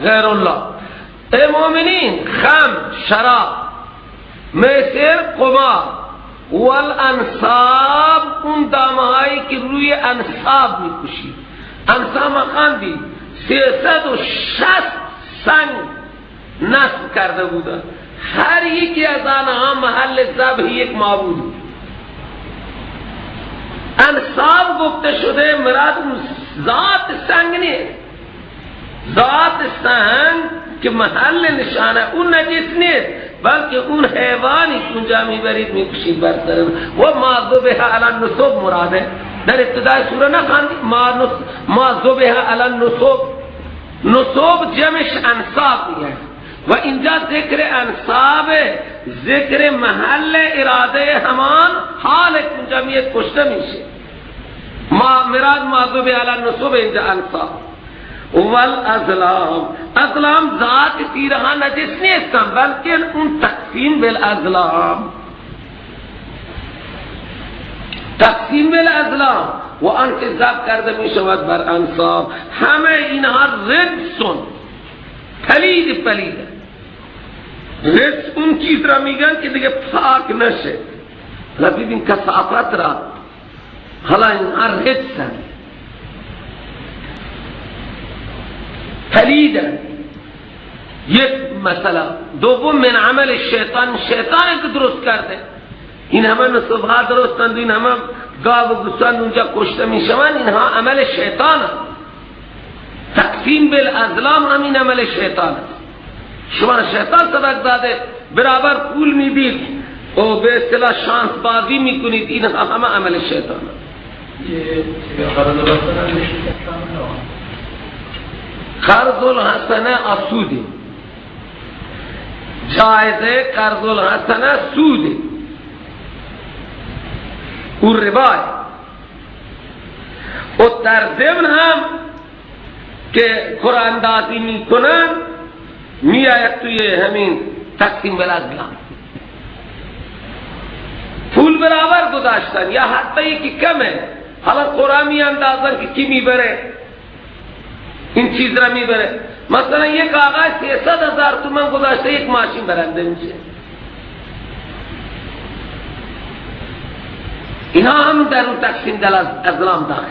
غیر الله. ای مومنین، خمر، شراب، میسر، قمار، والانصاب، اون دامهایی که روی انصاب میکشید. انصاب خواندید 360 سنگ نصب کرده بودن، هر یکی از آنها محل ذبح یک معبود. انصاب گفته شده، مراد ذات سنگ نیست، ذات سنگ که محل نشانه اون نجس نیست، بلکه اون حیوانی که اونجا میبرید میکشید بر سر و ما ذبح علی النصب مراده. در ابتدای سوره نخواندید ما ذبح علی النصب، نصب جمعش انصاب میگه و اینجا ذکر انصاب ذکر محل اراده همان حال اونجا میاد کشته میشه. ما مراد معذوب علی النصب اینجا انصاب والازلام. ازلام ذات تیرها نجس نیستن، بلکه اون تقسیم بالازلام، تقسیم بالازلام و آن که ضبط کرده می شود بر انصاب. همه اینها رجسون، پلید پلید. رجس اون چیز را میگن که دیگه پاک نشه. حالا ببین کثافت را، حالا اینها رجسن، پلیدن. یک مسئله. دوم من عمل شیطان، شیطان که درست کرده. این همه نصبها درستند، این همه گاو و گوسفند اونجا کشته میشوند، اینها عمل شیطان. تقسیم بالازلام هم این عمل شیطان است. شما شیطان سبق داده، برابر پول میدید و به اصطلاح شانس بازی میکنید، اینها همه عمل شیطان است. قرض الحسنه سوده، جایزه قرض الحسنه سوده، او ربای. و در ضمن هم که قرآن اندازی میکنن میآید توی همین تقسیم بالازلام. پول برابر گذاشتن یا حتی یکی کمه، حالا قرآن می اندازن که کی میبره این چیز را میبره. مثلا یک آقای 300,000 تومان گذاشته، یک ماشین برنده میشه. اینها هم در اون تقسیم ازلام داخل.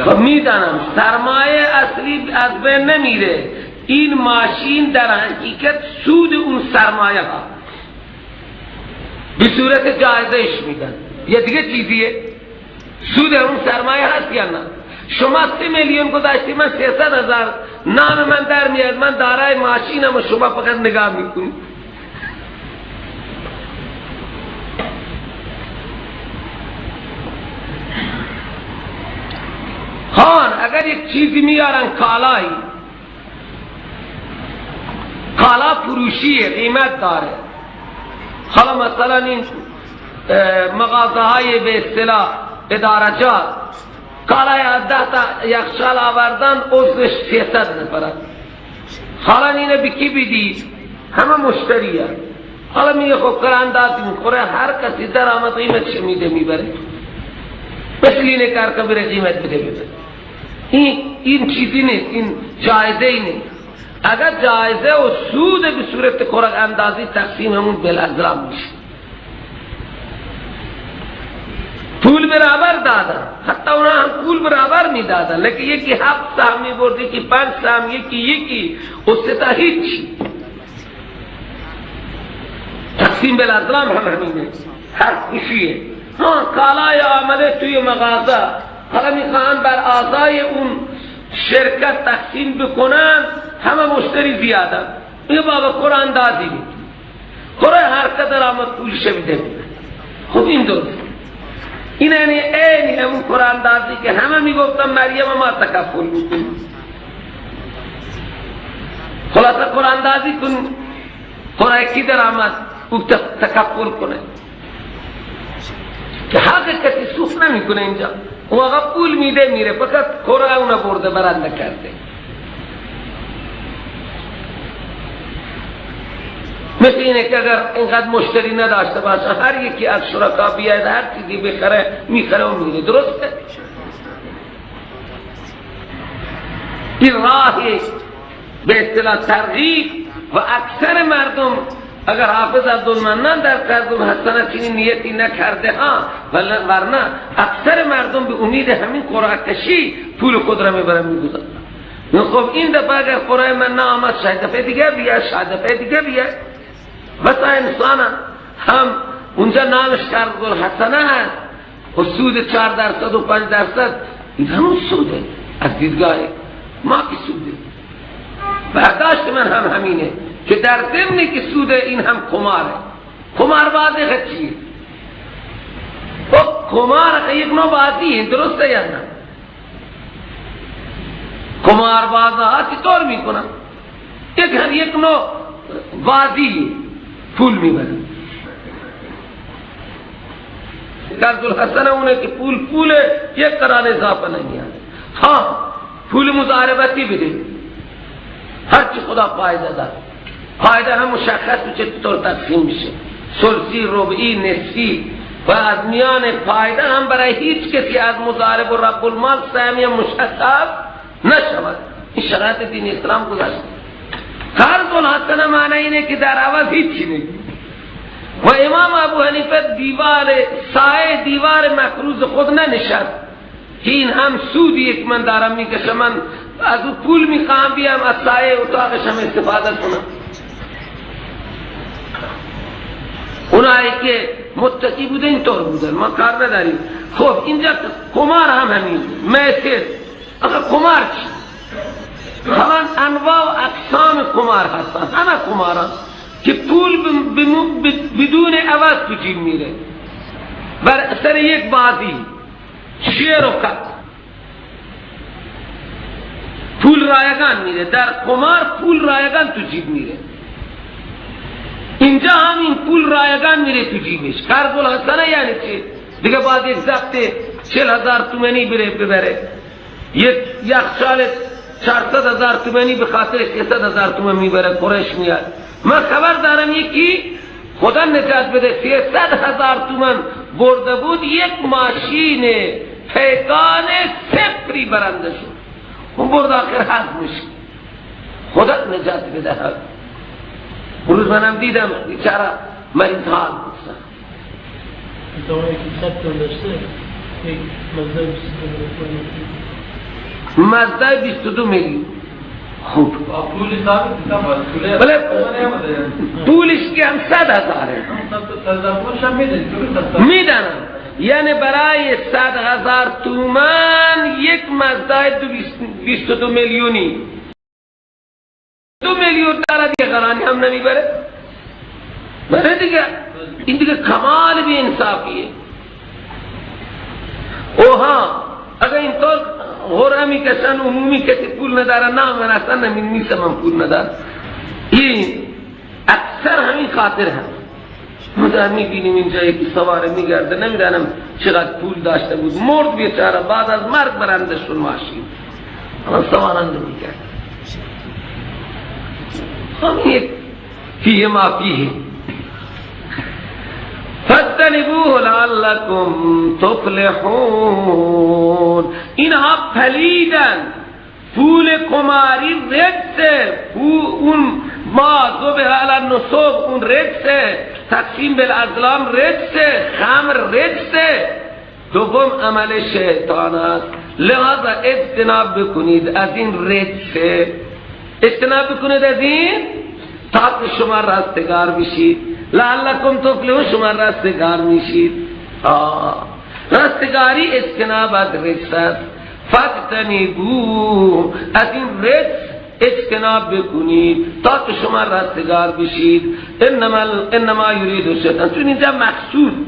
خب میدانم سرمایه اصلی از بین نمیره، این ماشین در حقیقت سود اون سرمایه ها به صورت جایزهش میدن. یه دیگه چیزیه، سود اون سرمایه هست یا نه؟ شما 3 میلیون گذاشتی، من 300,000 نام من در میاد، من دارای ماشینم و شما فقط نگاه میکنی. خان اگر یک چیزی میارن، کالایی، کالا فروشیه، قیمت داره. حالا مثلا این مغازه های به اصطلاح ادارجات کالای 10 تا یخچال آوردن، عضوش 300 نفره. حالا اینه به کی بدی؟ همه مشتریه. حالا میگه خب قرارداد میخوره، هر کسی درآمد قیمتش میده میبره، مثل اینه کار که بره قیمت بده ببره. این چیزی نیست، این جایزه ای نیست. اگر جایزه و سود به صورت قرعه اندازی تقسیم همون بالازلام میشه. پول برابر دادن، حتی اونا هم پول برابر میدادن، لیکن یکی 7 سهم میبرد، یکی 5 سهم، یکی و سه تا هیچ. تقسیم بالازلام هم همینه، هر خوشیه. ها کالای آمده توی مغازه، حالا میخوان بر اعضای اون شرکت تقسیم بکنن، همه مشتری زیاده. میگه بابا قرآن اندازی میده، قرآن هر قدر آمد پولش میده. خب این درست. این یعنی عین همون قرآن اندازی که همه میگفتن مریم ما تکفل میکنیم. خلاصه قرآن اندازی کن، قرآن کی در آمد او تکفل کنه که حق کسی سوخت نمیکنه. اینجا او آقا پول میده میره، فقط قرآن اونو برده برنده کرده. مثل اینه که اگر اینقدر مشتری نداشته باشه، هر یکی از شرکا بیاید هر چیزی بخره میخره و میره. درسته؟ این راه به اصطلاح ترغیب و اکثر مردم اگر حافظ عبدالمنان در قرض الحسنه چنین نیتی نکرده ها، ورنه اکثر مردم به امید همین قرعه کشی پول خود را میبرن میگذارن. خب این دفعه اگر قرعه من نآمد، شاید دفعه دیگه بیاد، شاید دفعه دیگه بیاد. بس انسان هم اونجا نامش قرض الحسنه هست و سود 4% و 5%، این همون سوده از دیدگاه ما که سوده. برداشت من هم همینه که در ضمنی که سوده این هم قماره. قمار بازی چیه؟ خب قمار یک نوع بازیه، درسته یا نه؟ قماربازها چطور میکنن؟ یک نوع بازی پول میبرن. قرض الحسنه اونه که پول پوله، یک قرار اضافه نمیاد. ها پول مضاربتی بده، هرچی خدا فایده داره، فایده هم مشخص میشه چطور تقسیم میشه، ثلثی، ربعی، نصفی، و از میان فایده هم برای هیچ کسی از مضارب و رب المال سهمی مشخص نشود. این شرایط دین اسلام گذاشته. قرض الحسنه معنی اینه که در عوض هیچی نگی. و امام ابو حنیفه دیوار سایه دیوار مقروض خود ننشست که این هم سودی که من دارم میکشم، من از او پول میخوام بیام از سایه اتاقش هم استفاده کنم. اونایی که متقی بوده اینطور بودن، ما کار نداریم. خب اینجا قمار هم همین، میسر. آخه قمار چی؟ همان انواع و اقسام قمار هستن، همه قماران که پول بدون عوض تو جیب میره بر سر یک بازی، شیر و کت، پول رایگان میره. در قمار پول رایگان تو جیب میره، اینجا هم این پول رایگان میره تو جیبش. قرض الحسنه یعنی چی؟ دیگه باید یک ضبط 40,000 تومانی ببره، یک یخچال 400,000 تومانی به خاطر 300,000 تومان میبره، قرش میاد. من خبر دارم یکی خدا نجات بده 300,000 تومان برده بود، یک ماشین پیکان صفری برنده شد، اون برد آخر حذف میشه. خدا نجات بده. روز منم دیدم بیچاره مریض حال بود. مزدای 22 میلیون. خوب بله پولش که هم 100,000 میدنم، یعنی برای 100,000 تومان یک مزدای 22 میلیونی، 2 میلیون داره دیگه، غرانی هم نمیبره. بله دیگه این دیگه کمال بی انصافیه. اوها اگر اینطور غره میکشن عمومی کسی پول نداره، نه من اصلا نیستم، من پول ندارم، این اکثر همین خاطر هم. ما دارم میبینیم اینجا یکی سواره میگرده، نمیدانم چقدر پول داشته بود، مرد بیچاره، بعد از مرگ برنده شد ماشین، الان سوارنده میگرده. همین یک فیه ما فیه. فاجتنبوه لعلکم تفلحون. اینها پلیدن، پول قماری رجسه، اون ما ذبح علی النصب اون رجسه، تقسیم بالازلام رجسه، خمر رجسه، دوم عمل شیطان است. لذا اجتناب بکنید از این رجسه، اجتناب بکنید از این تا که شما رستگار بشید. لعلکم تفلحون، شما رستگار میشید. رستگاری اجتناب از رجس است. فاجتنبوه، از این رجس اجتناب بکنید تا که شما رستگار بشید. انما یرید الشیطان، چون اینجا مقصود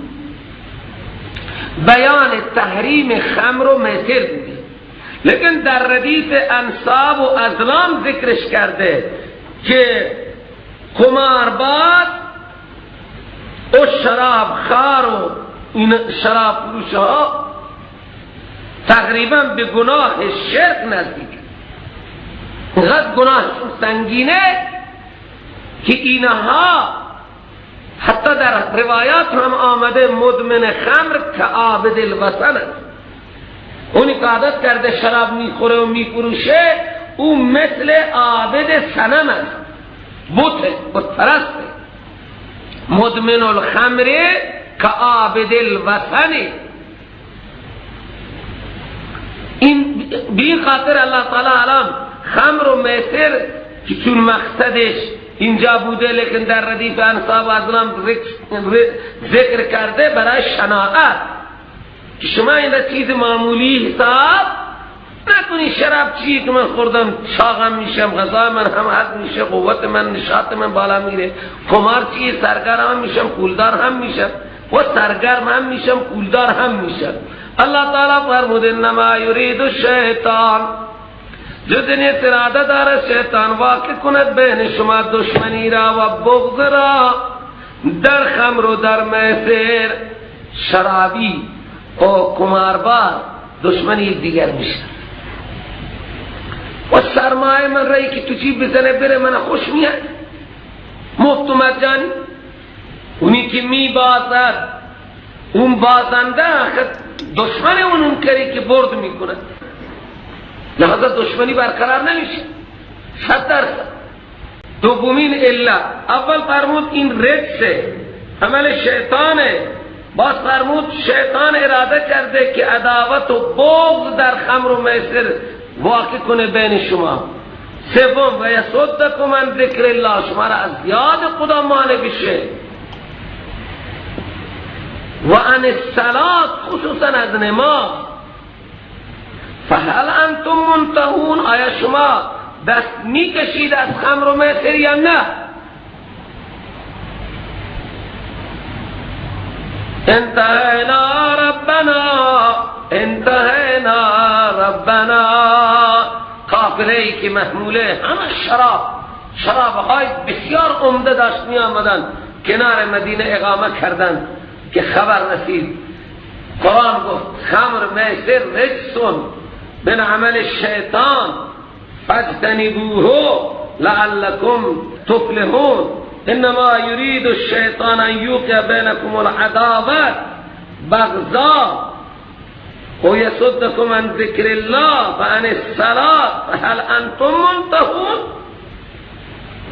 بیان تحریم خمر و میسر بوده، لیکن در ردیف انصاب و ازلام ذکرش کرده که قمارباز و شراب خار و این شراب فروش ها تقریبا به گناه شرک نزدیک، اینقدر گناهشون سنگینه که اینها حتی در روایات هم آمده مدمن خمر که عابد الوثن است. اونی که عادت کرده شراب میخوره و میفروشه، او مثل عابد صنم است، بت پرسته. مدمن الخمر که عابد الوثن. این بی خاطر الله تعالی علام خمر و میسر که چون مقصدش اینجا بوده، لیکن در ردیف انصاب و ازلام ذکر کرده برای شناعت که شما این چیز معمولی حساب نکنی. شراب چیه که من خوردم چاقم میشم، غذا من هم هضم میشه، قوت من، نشاط من بالا میره. قمار چیه؟ سرگرم هم میشم، پولدار هم میشم، و سرگرم هم میشم، پولدار هم میشم. الله تعالی فرمود انما یرید الشیطان، جز این اراده داره شیطان واقع کند بین شما دشمنی را و بغض را در خمر و در میسر. شرابی و قمارباز دشمنی دیگر میشه و سرمایه من رایی که تو چی بزنه بره من خوش میاد، مفت و مجانی. اونی که می بازد اون بازنده دشمن اون کری که برد میکنه، لحاظا دشمنی برقرار نمیشه 100%. دومین علت، اول فرمود این رجسه، عمل شیطانه. باز فرمود شیطان اراده کرده که عداوت و بغض در خمر و میسر واقع کنه بین شما. سوم و یصدکم عن ذکر الله، شما را از یاد خدا مانع بشه، و عن الصلاة، خصوصا از نماز. فهل انتم منتهون، آیا شما دست میکشید از خمر و میسر یا نه؟ انتهینا ربنا، انتهینا ربنا. قافله‌ای که محموله همه شراب های بسیار عمده داشت می آمدن کنار مدینه اقامه کردن که خبر رسید. قرآن گفت خمر میسر رجسون من عمل الشیطان فاجتنبوه لعلکم تفلحون. انما يريد الشیطان ان یوقع بینکم العداوة بغضا و یصدکم عن ذکر الله و عن الصلاة فهل انتم منتهون.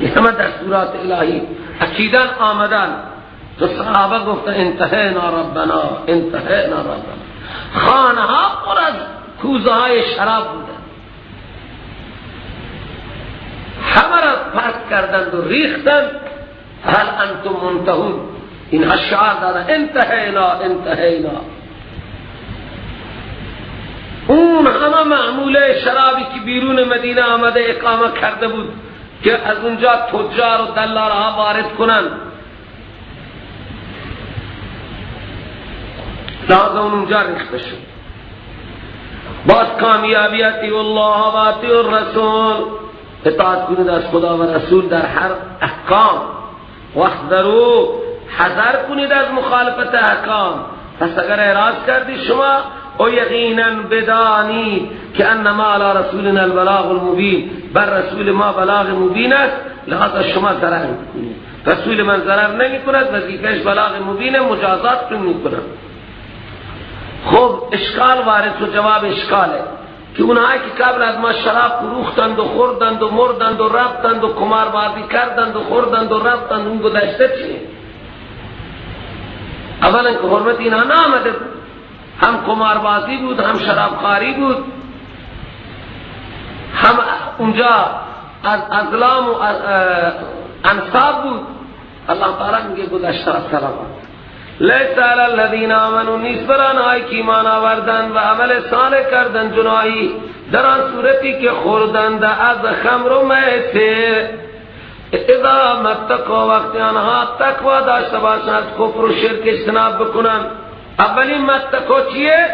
یہ همه دستورات الهی اکیدن آمدن. تو صحابه گفتن انتهینا ربنا، انتهینا ربنا. خانه ها پر از کوزه های شراب بودن، همه را پرت کردند و ریختند. هل انتم منتهون، اینها شعار دادن انتهینا انتهینا. اون همه معموله شرابی که بیرون مدینه آمده اقامه کرده بود که از اونجا تجار و دلارها وارد کنند، لحاظا اون اونجا ریخته شد. باز کامیابی اطیعوا الله و اطیعوا الرسول، اطاعت کنید از خدا و رسول در هر احکام. واحذروا، حذر کنید از مخالفت احکام. پس اگر اعراض کردی شما، او یقینا بدانید که انما علی رسولنا البلاغ المبین، بر رسول ما بلاغ مبین است، لحاظا شما ضرر میکنید. رسول من ضرر نمی کند، وظیفهش بلاغ مبین، مجازات میکند. خب اشکال وارد و جواب اشکاله که اونهایی که قبل از ما شراب فروختند و خوردند و مردند و رفتند و قماربازی کردند و خوردند و رفتند، اون گذشته چیه؟ اولا که حرمت اینها نامده بود، هم قماربازی بود، هم شرابخواری بود، هم اونجا از ازلام و انصاب بود. الله تعالی میگه گذشته را سلام. لیس علی الذین آمنوا، نیست بر آنهایی که ایمان آوردند و عمل صالح کردند جناحی در آن صورتی که خوردند از خمر و میسر. اذا متقوا، وقتی آنها تقوا داشته باشند، از کفر و شرک اجتناب بکنند. اولین متقوا چیه؟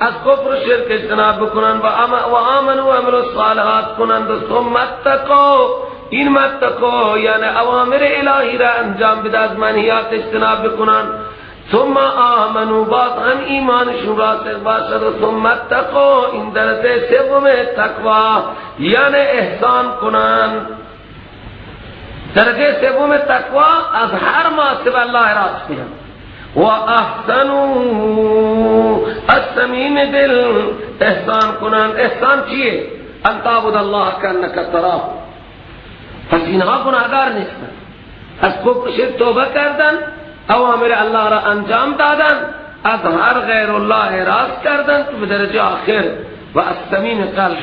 از کفر و شرک اجتناب بکنند و آمنوا و عملوا الصالحات کنند. ثم اتقوا، این متقوا یعنی اوامر الهی را انجام بده، از منهیات اجتناب بکنند. ثم آمنوا، باز هم ایمانشون راسخ باشد. ثم اتقوا، این درجه سوم تقوا یعنی احسان کنند. درجه سوم تقوا از هر ما سوی الله راست کنند. و احسنوا، از صمیم دل احسان کنند. احسان چیه؟ ان تعبد الله کانک تراه. پس اینها گناهگار نیستند، از کفر شرک توبه کردن، اوامر الله را انجام دادن، از هر غیر الله اعراض کردن تو به درجه آخر و از صمیم قلب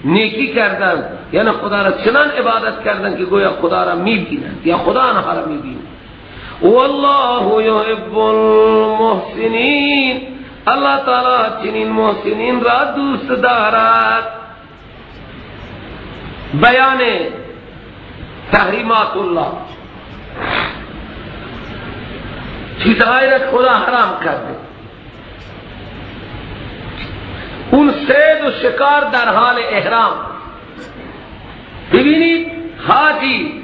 نیکی کردن، یعنی خدا را چنان عبادت کردن که گویا خدا را میبینند یا خدا آنها را میبیند. والله یحب المحسنین، الله تعالی چنین محسنین را دوست دارد. بیان تحریمات الله، چیزهایی را خدا حرام کرده. اون صید و شکار در حال احرام، ببینید حاجی،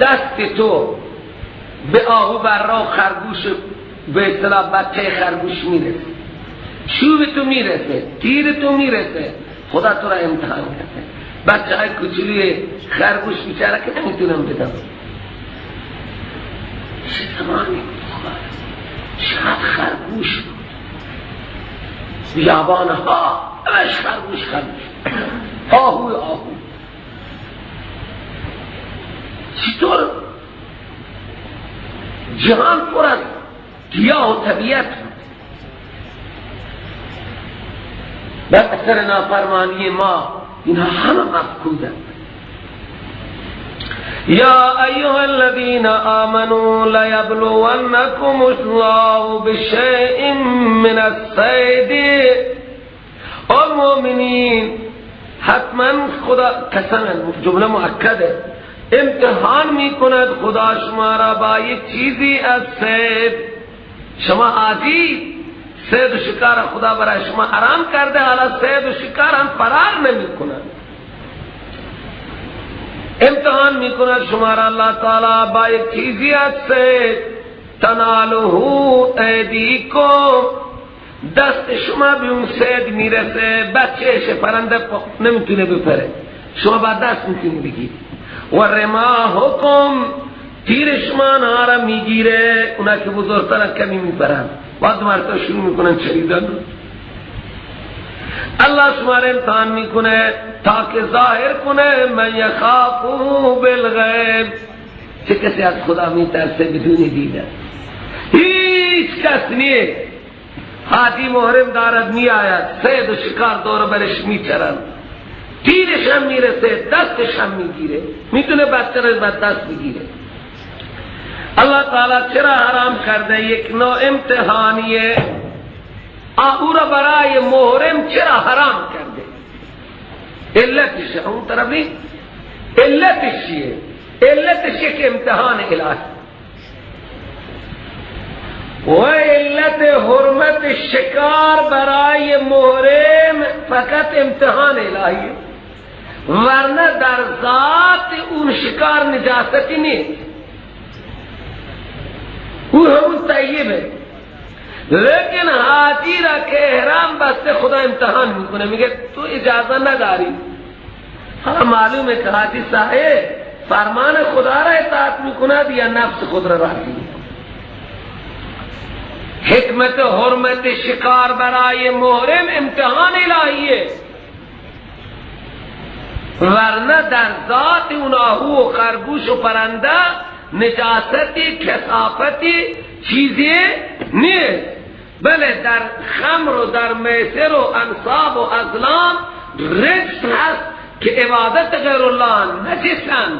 دست تو به آهو برا و خرگوش، به اصطلاح بچه خرگوش میرسه، چوب تو میرسه، تیر تو میرسه، خدا تو را امتحان کرده. بچه های کوچولوی خرگوش بیچاره که نمیتونم بدم. چه زمانی بود خدا، چقدر خرگوش بود، بیابان ها همش خرگوش خرگوش، آهو آهو. چطور جهان پر از گیاه و طبیعت بود. بر اثر نافرمانی ما اینها همه مفقودند. یا ایها الذین آمنوا لیبلونکم الله بشیء من الصید. او مؤمنین، حتما خدا، قسم، جمله مؤکده، امتحان میکند خدا شما را با یک چیزی از صید. شما عادی صید و شکار خدا برای شما حرام کرده، حالا صید و شکار هم فرار نمی کند. امتحان میکند شما را اللہ تعالی با یک چیزی از صید. تنالہ ایدیکم، دست شما به اون صید میرسه، بچهش پرنده نمیتونه بپره، شما با دست میتونی بگیری. و رماحکم، تیر شما نارا میگیره، اونا که بزرگترن کمی میپرن، بعد مرتا شروع میکنن چریدن. الله شما را امتحان میکنه تا که ظاهر کنه من یخافه بالغیب، چه کسی از خدا میترسه بدون دیدن. هیچ کس نیست. حاجی محرم دارد میآید، صید و شکار دور برش میچرند، تیرش هم میرسه، دستش هم میگیره، میتونه بچه را بر دست بگیره. اللہ تعالی چرا حرام کرده؟ یک نوع امتحانیه. او را برای محرم چرا حرام کرده؟ علتش اون طرف نیست، علتش چیه؟ علتش یک امتحان الهی. و علت حرمت شکار برای محرم فقط امتحان الهیه، ورنه در ذات اون شکار نجاستی نیست، او همون طیبه. لیکن حاجی را که احرام بسته خدا امتحان میکنه، میگه تو اجازه نداری. حالا معلومه که حاجی صاحب فرمان خدا را اطاعت میکند یا نفس خود را راضی میکند. حکمت حرمت شکار برای محرم امتحان الهیه، ورنه در ذات اون آهو و خرگوش و پرنده نجاستی، کثافتی، چیزی نیست. بله در خمر و در میسر و انصاب و ازلام رجس هست که عبادت غیر الله نجسن،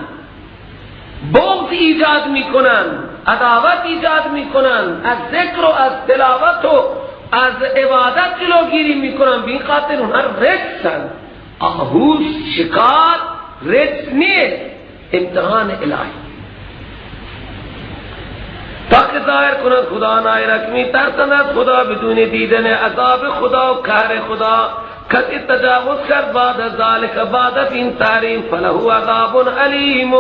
بغض ایجاد میکنن، عداوت ایجاد میکنن، از ذکر و از تلاوت و از عبادت جلوگیری میکنن. به این خاطر اونها رجسن. آهوس شکار رجس نیست، امتحان الهی. تا که ظاهر کند خدا نای رقمی ترسند از خدا بدون دیدن عذاب خدا و قهر خدا. کسی تجاوز کرد بعد از ذالک، بعد از این تحریم، فله عذاب علیم،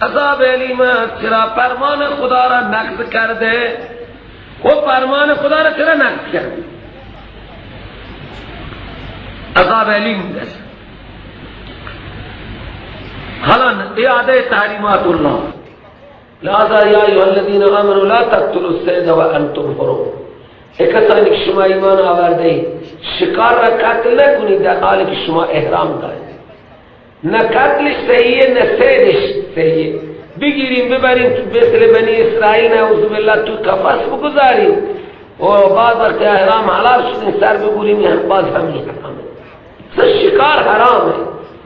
عذاب علیم است. چرا فرمان خدا را نقض کرده؟ و فرمان خدا را چرا نقض کرده؟ عذاب علیم است. حالا اعاده تحریمات الله. لہذا یا ایھا الذین آمنوا لا تقتلوا الصید وانتم حرم. ای کسانی که شما ایمان آورده اید، شکار را قتل نکنید در حالی که شما احرام دارید. نه قتلش صحیحه نه صیدش صحیحه. بگیریم ببریم تو مثل بنی اسرائیل نعوذ بالله تو قفس بگذاریم و بعض وقت احرام حلال شدیم سر ببریم، هم باز همین حرامه. شکار حرامه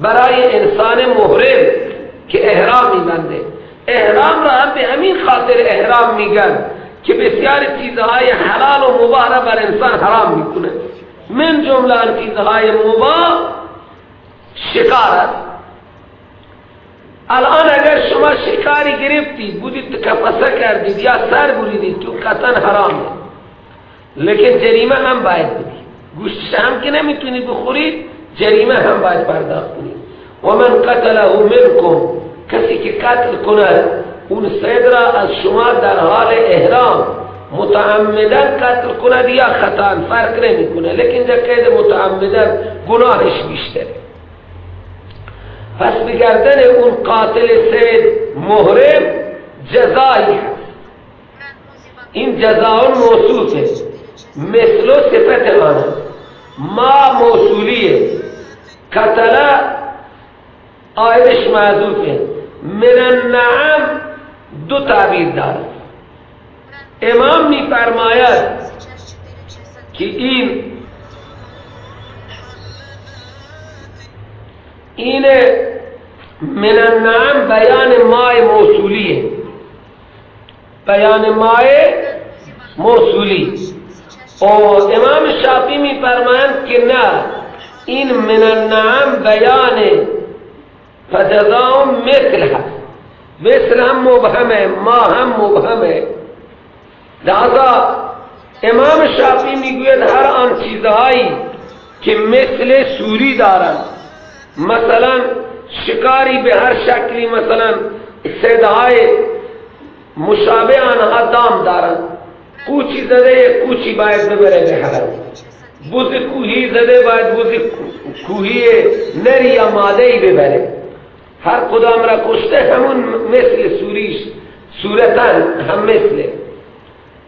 برای انسان محرم که احرام میبنده. احرام را هم به همین خاطر احرام میگن که بسیار چیزهای حلال و مباح را بر انسان حرام میکنه. من جمله آن چیزهای مباح شکار است. الان اگر شما شکاری گرفتید، بودید قفسه کردید یا سر بریدید، تو قطعا حرامه، لیکن جریمه هم باید بدید. گوشتش هم که نمیتونید بخورید، جریمه هم باید پرداخت کنید. و من قتله منکم، کسی که قتل کند اون صید را از شما در حال احرام متعمدا قتل کند یا خطا، فرق نمیکنه، لیکن در قید متعمدا گناهش بیشتره. پس به گردن اون قاتل صید محرم جزایی هست. این جزاء موصوفه، مثل صفت آن، ما موصولیه، قتل آیدش معذوفه. من النعم دو تعبیر دارد. امام می فرماید که این من النعم بیان ماء موصولیه، بیان ماء موصولی. و امام شافعی می فرمایند که نه، این من النعم بیان فجزاء مثل هست، مثل هم مبهمه، ما هم مبهمه. لذا امام شافعی میگوید هر آن چیزهایی که مثل سوری دارند، مثلا شکاری به هر شکلی، مثلا صیدهای مشابه آنها دام دارند، کوچی زده کوچی باید ببره به حرم، بز کوهی زده باید بز کوهی نری یا ماده‌ای ببره، هر کدام را کشته همون مثل سوریش صورتاً هم مثله.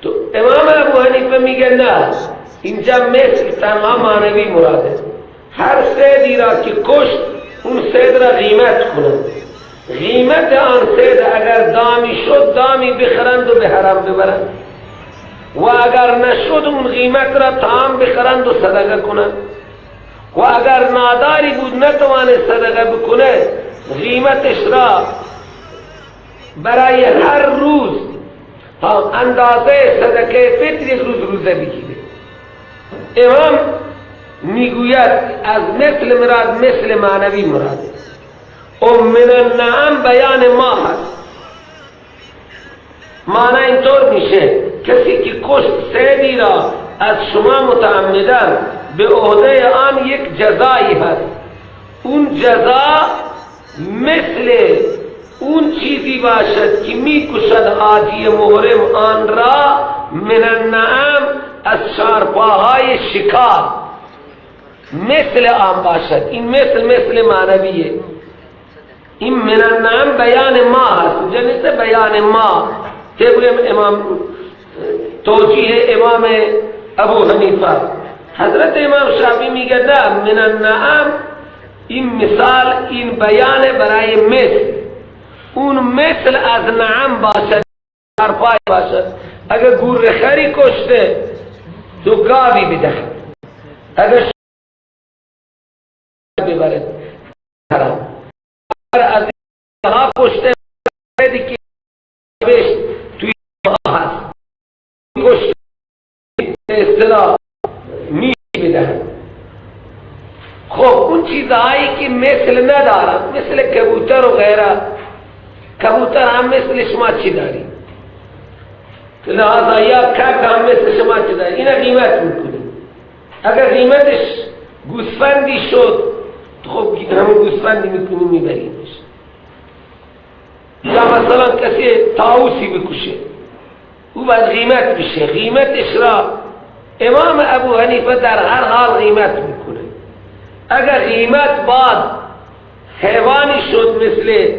تو امام ابو حنیفه میگه نه، اینجا مثل تنها معنوی مراده، هر صیدی را که کشت اون صید را قیمت کنند، قیمت آن صید اگر دامی شد دامی بخرند و به حرم ببرند، و اگر نشد اون قیمت را طعام بخرند و صدقه کنند، و اگر ناداری بود نتوانه صدقه بکنه قیمتش را برای هر روز اندازه صدقه فطر یک روز روزه بگیره. امام میگوید از مثل مراد مثل معنوی مراد، و من النعم بیان ما هست. معنی اینطور میشه کسی که کشت صیدی را از شما متعمدن به عهده آن یک جزایی هست، اون جزا مثل اون چیزی باشد که میکشد حاجی محرم آن را من النعم از چارپاهای شکار، مثل آن باشد. این مثل مثل معنویه، این من النعم بیان ما هست، اونجا نیست بیان ما طبق امام توجیه امام ابو حنیفه. حضرت امام شافعی میگه نه، من النعم این مثال این بیان برای مثل، اون مثل از نعم باشد، چارپای باشد. اگر گور خری کشته تو گاوی بده، اگر ببرد حرام، اگر از ها کشته که توی هست کشته اصطلاح می بدهد. خب اون چیزهایی که مثل ندارن مثل کبوتر و غیره، کبوتر هم مثل شما چی داری، لحاظا یا کک هم مثل شما چی داری، اینا قیمت میکنی. اگر قیمتش گوسفندی شد خب همون گوسفندی میکنی میبریمش. یا مثلا کسی طاووسی بکشه او باید قیمت بشه، قیمتش را امام ابو حنیفه در هر حال قیمت میکنه. اگر قیمت بعد حیوانی شد مثل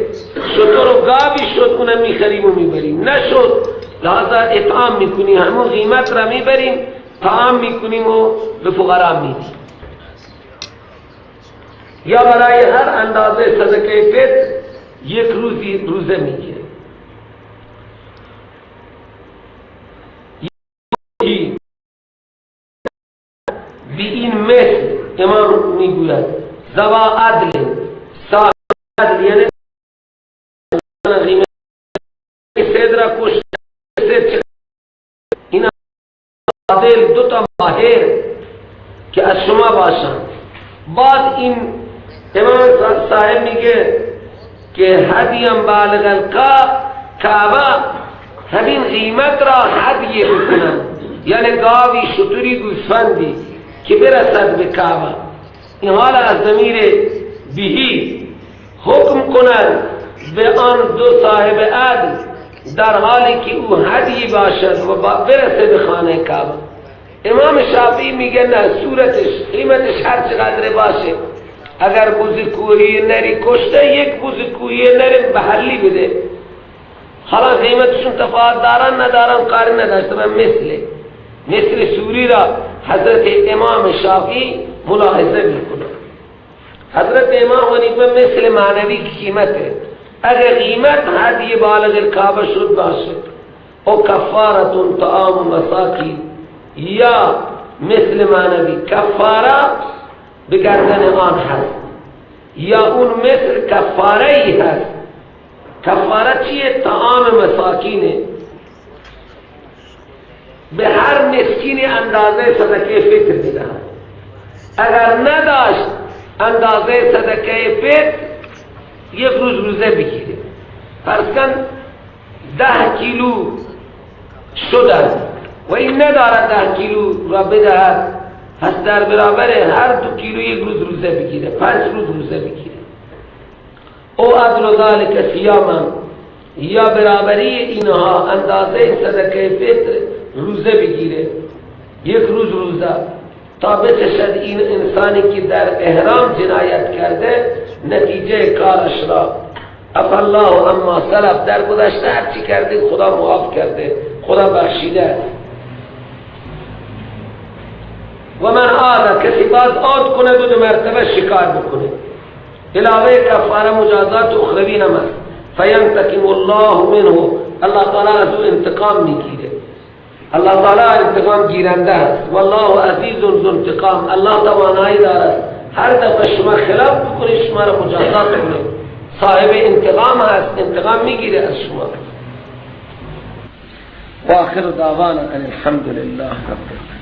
شتر و گاوی شد اونم میخریم و میبریم، نشد لحاظا اطعام میکنیم، همون قیمت را میبریم طعام میکنیم و به فقرا میدیم. یا برای هر اندازه صدقه فطر یک روزی روزه میگیره. بی این مثل امام میگوید زوا عدل صاحب عدل، یعنی سید را کشت این عادل دو تا ماهر که از شما باشن. بعد این امام صاحب میگه که هدیم بالغ الکعبه، همین قیمت را هدیه بکنن، یعنی گاوی شتری گوسفندی که برسد به کعبه. این حال از ضمیر بهی حکم کنند به آن دو صاحب عدل در حالی که او هدیه باشد و برسه به خانه کعبه. امام شافعی میگه نه، صورتش قیمتش هر چقدر باشه، اگر بز کوهی نری کشته یک بز کوهی نری محلی بده، حالا قیمتشون تفاوت دارن ندارن کاری نداشته، من مثل سوری را حضرت امام شافعی ملاحظه میکنه. حضرت امام حنیفه مثل معنوی قیمته، اگر قیمت هدیه بالغ الکعبه شد باشه او کفارت طعام مساکین یا مثل معنوی کفاره به گردن آن هست یا اون مثل کفاره ای هست. کفاره چیه؟ طعام مساکینه، به هر مسکین اندازه صدقه فطر بدهد. اگر نداشت اندازه صدقه فطر یک روز روزه بگیره. فرض کن 10 کیلو شده و این ندارد 10 کیلو را بدهد، پس در برابر هر 2 کیلو یک روز روزه بگیره، 5 روز روزه بگیره. او عدل ذلک صیاما، یا برابری اینها اندازه صدقه فطر روزه بگیره، یک روز روزه، تا بچشد این انسانی که در احرام جنایت کرده نتیجه کارش را. عفا الله اما سلف، در گذشته هرچی کرده خدا معاف کرده، خدا بخشیده. و من عاد، کسی باز عاد کنه دو مرتبه شکار بکنه، علاوه کفاره مجازات اخروی هم است. فینتقم الله منه، الله تعالی از او انتقام میگیره، الله تعالی انتقام گیرنده است. والله عزیز ذو انتقام، الله توانایی دارد هر دفعه شما خلاف بکنید شما را مجازات کنه، صاحب انتقام هست، انتقام میگیره از شما. و آخر دعوانا ان الحمد لله رب العالمین.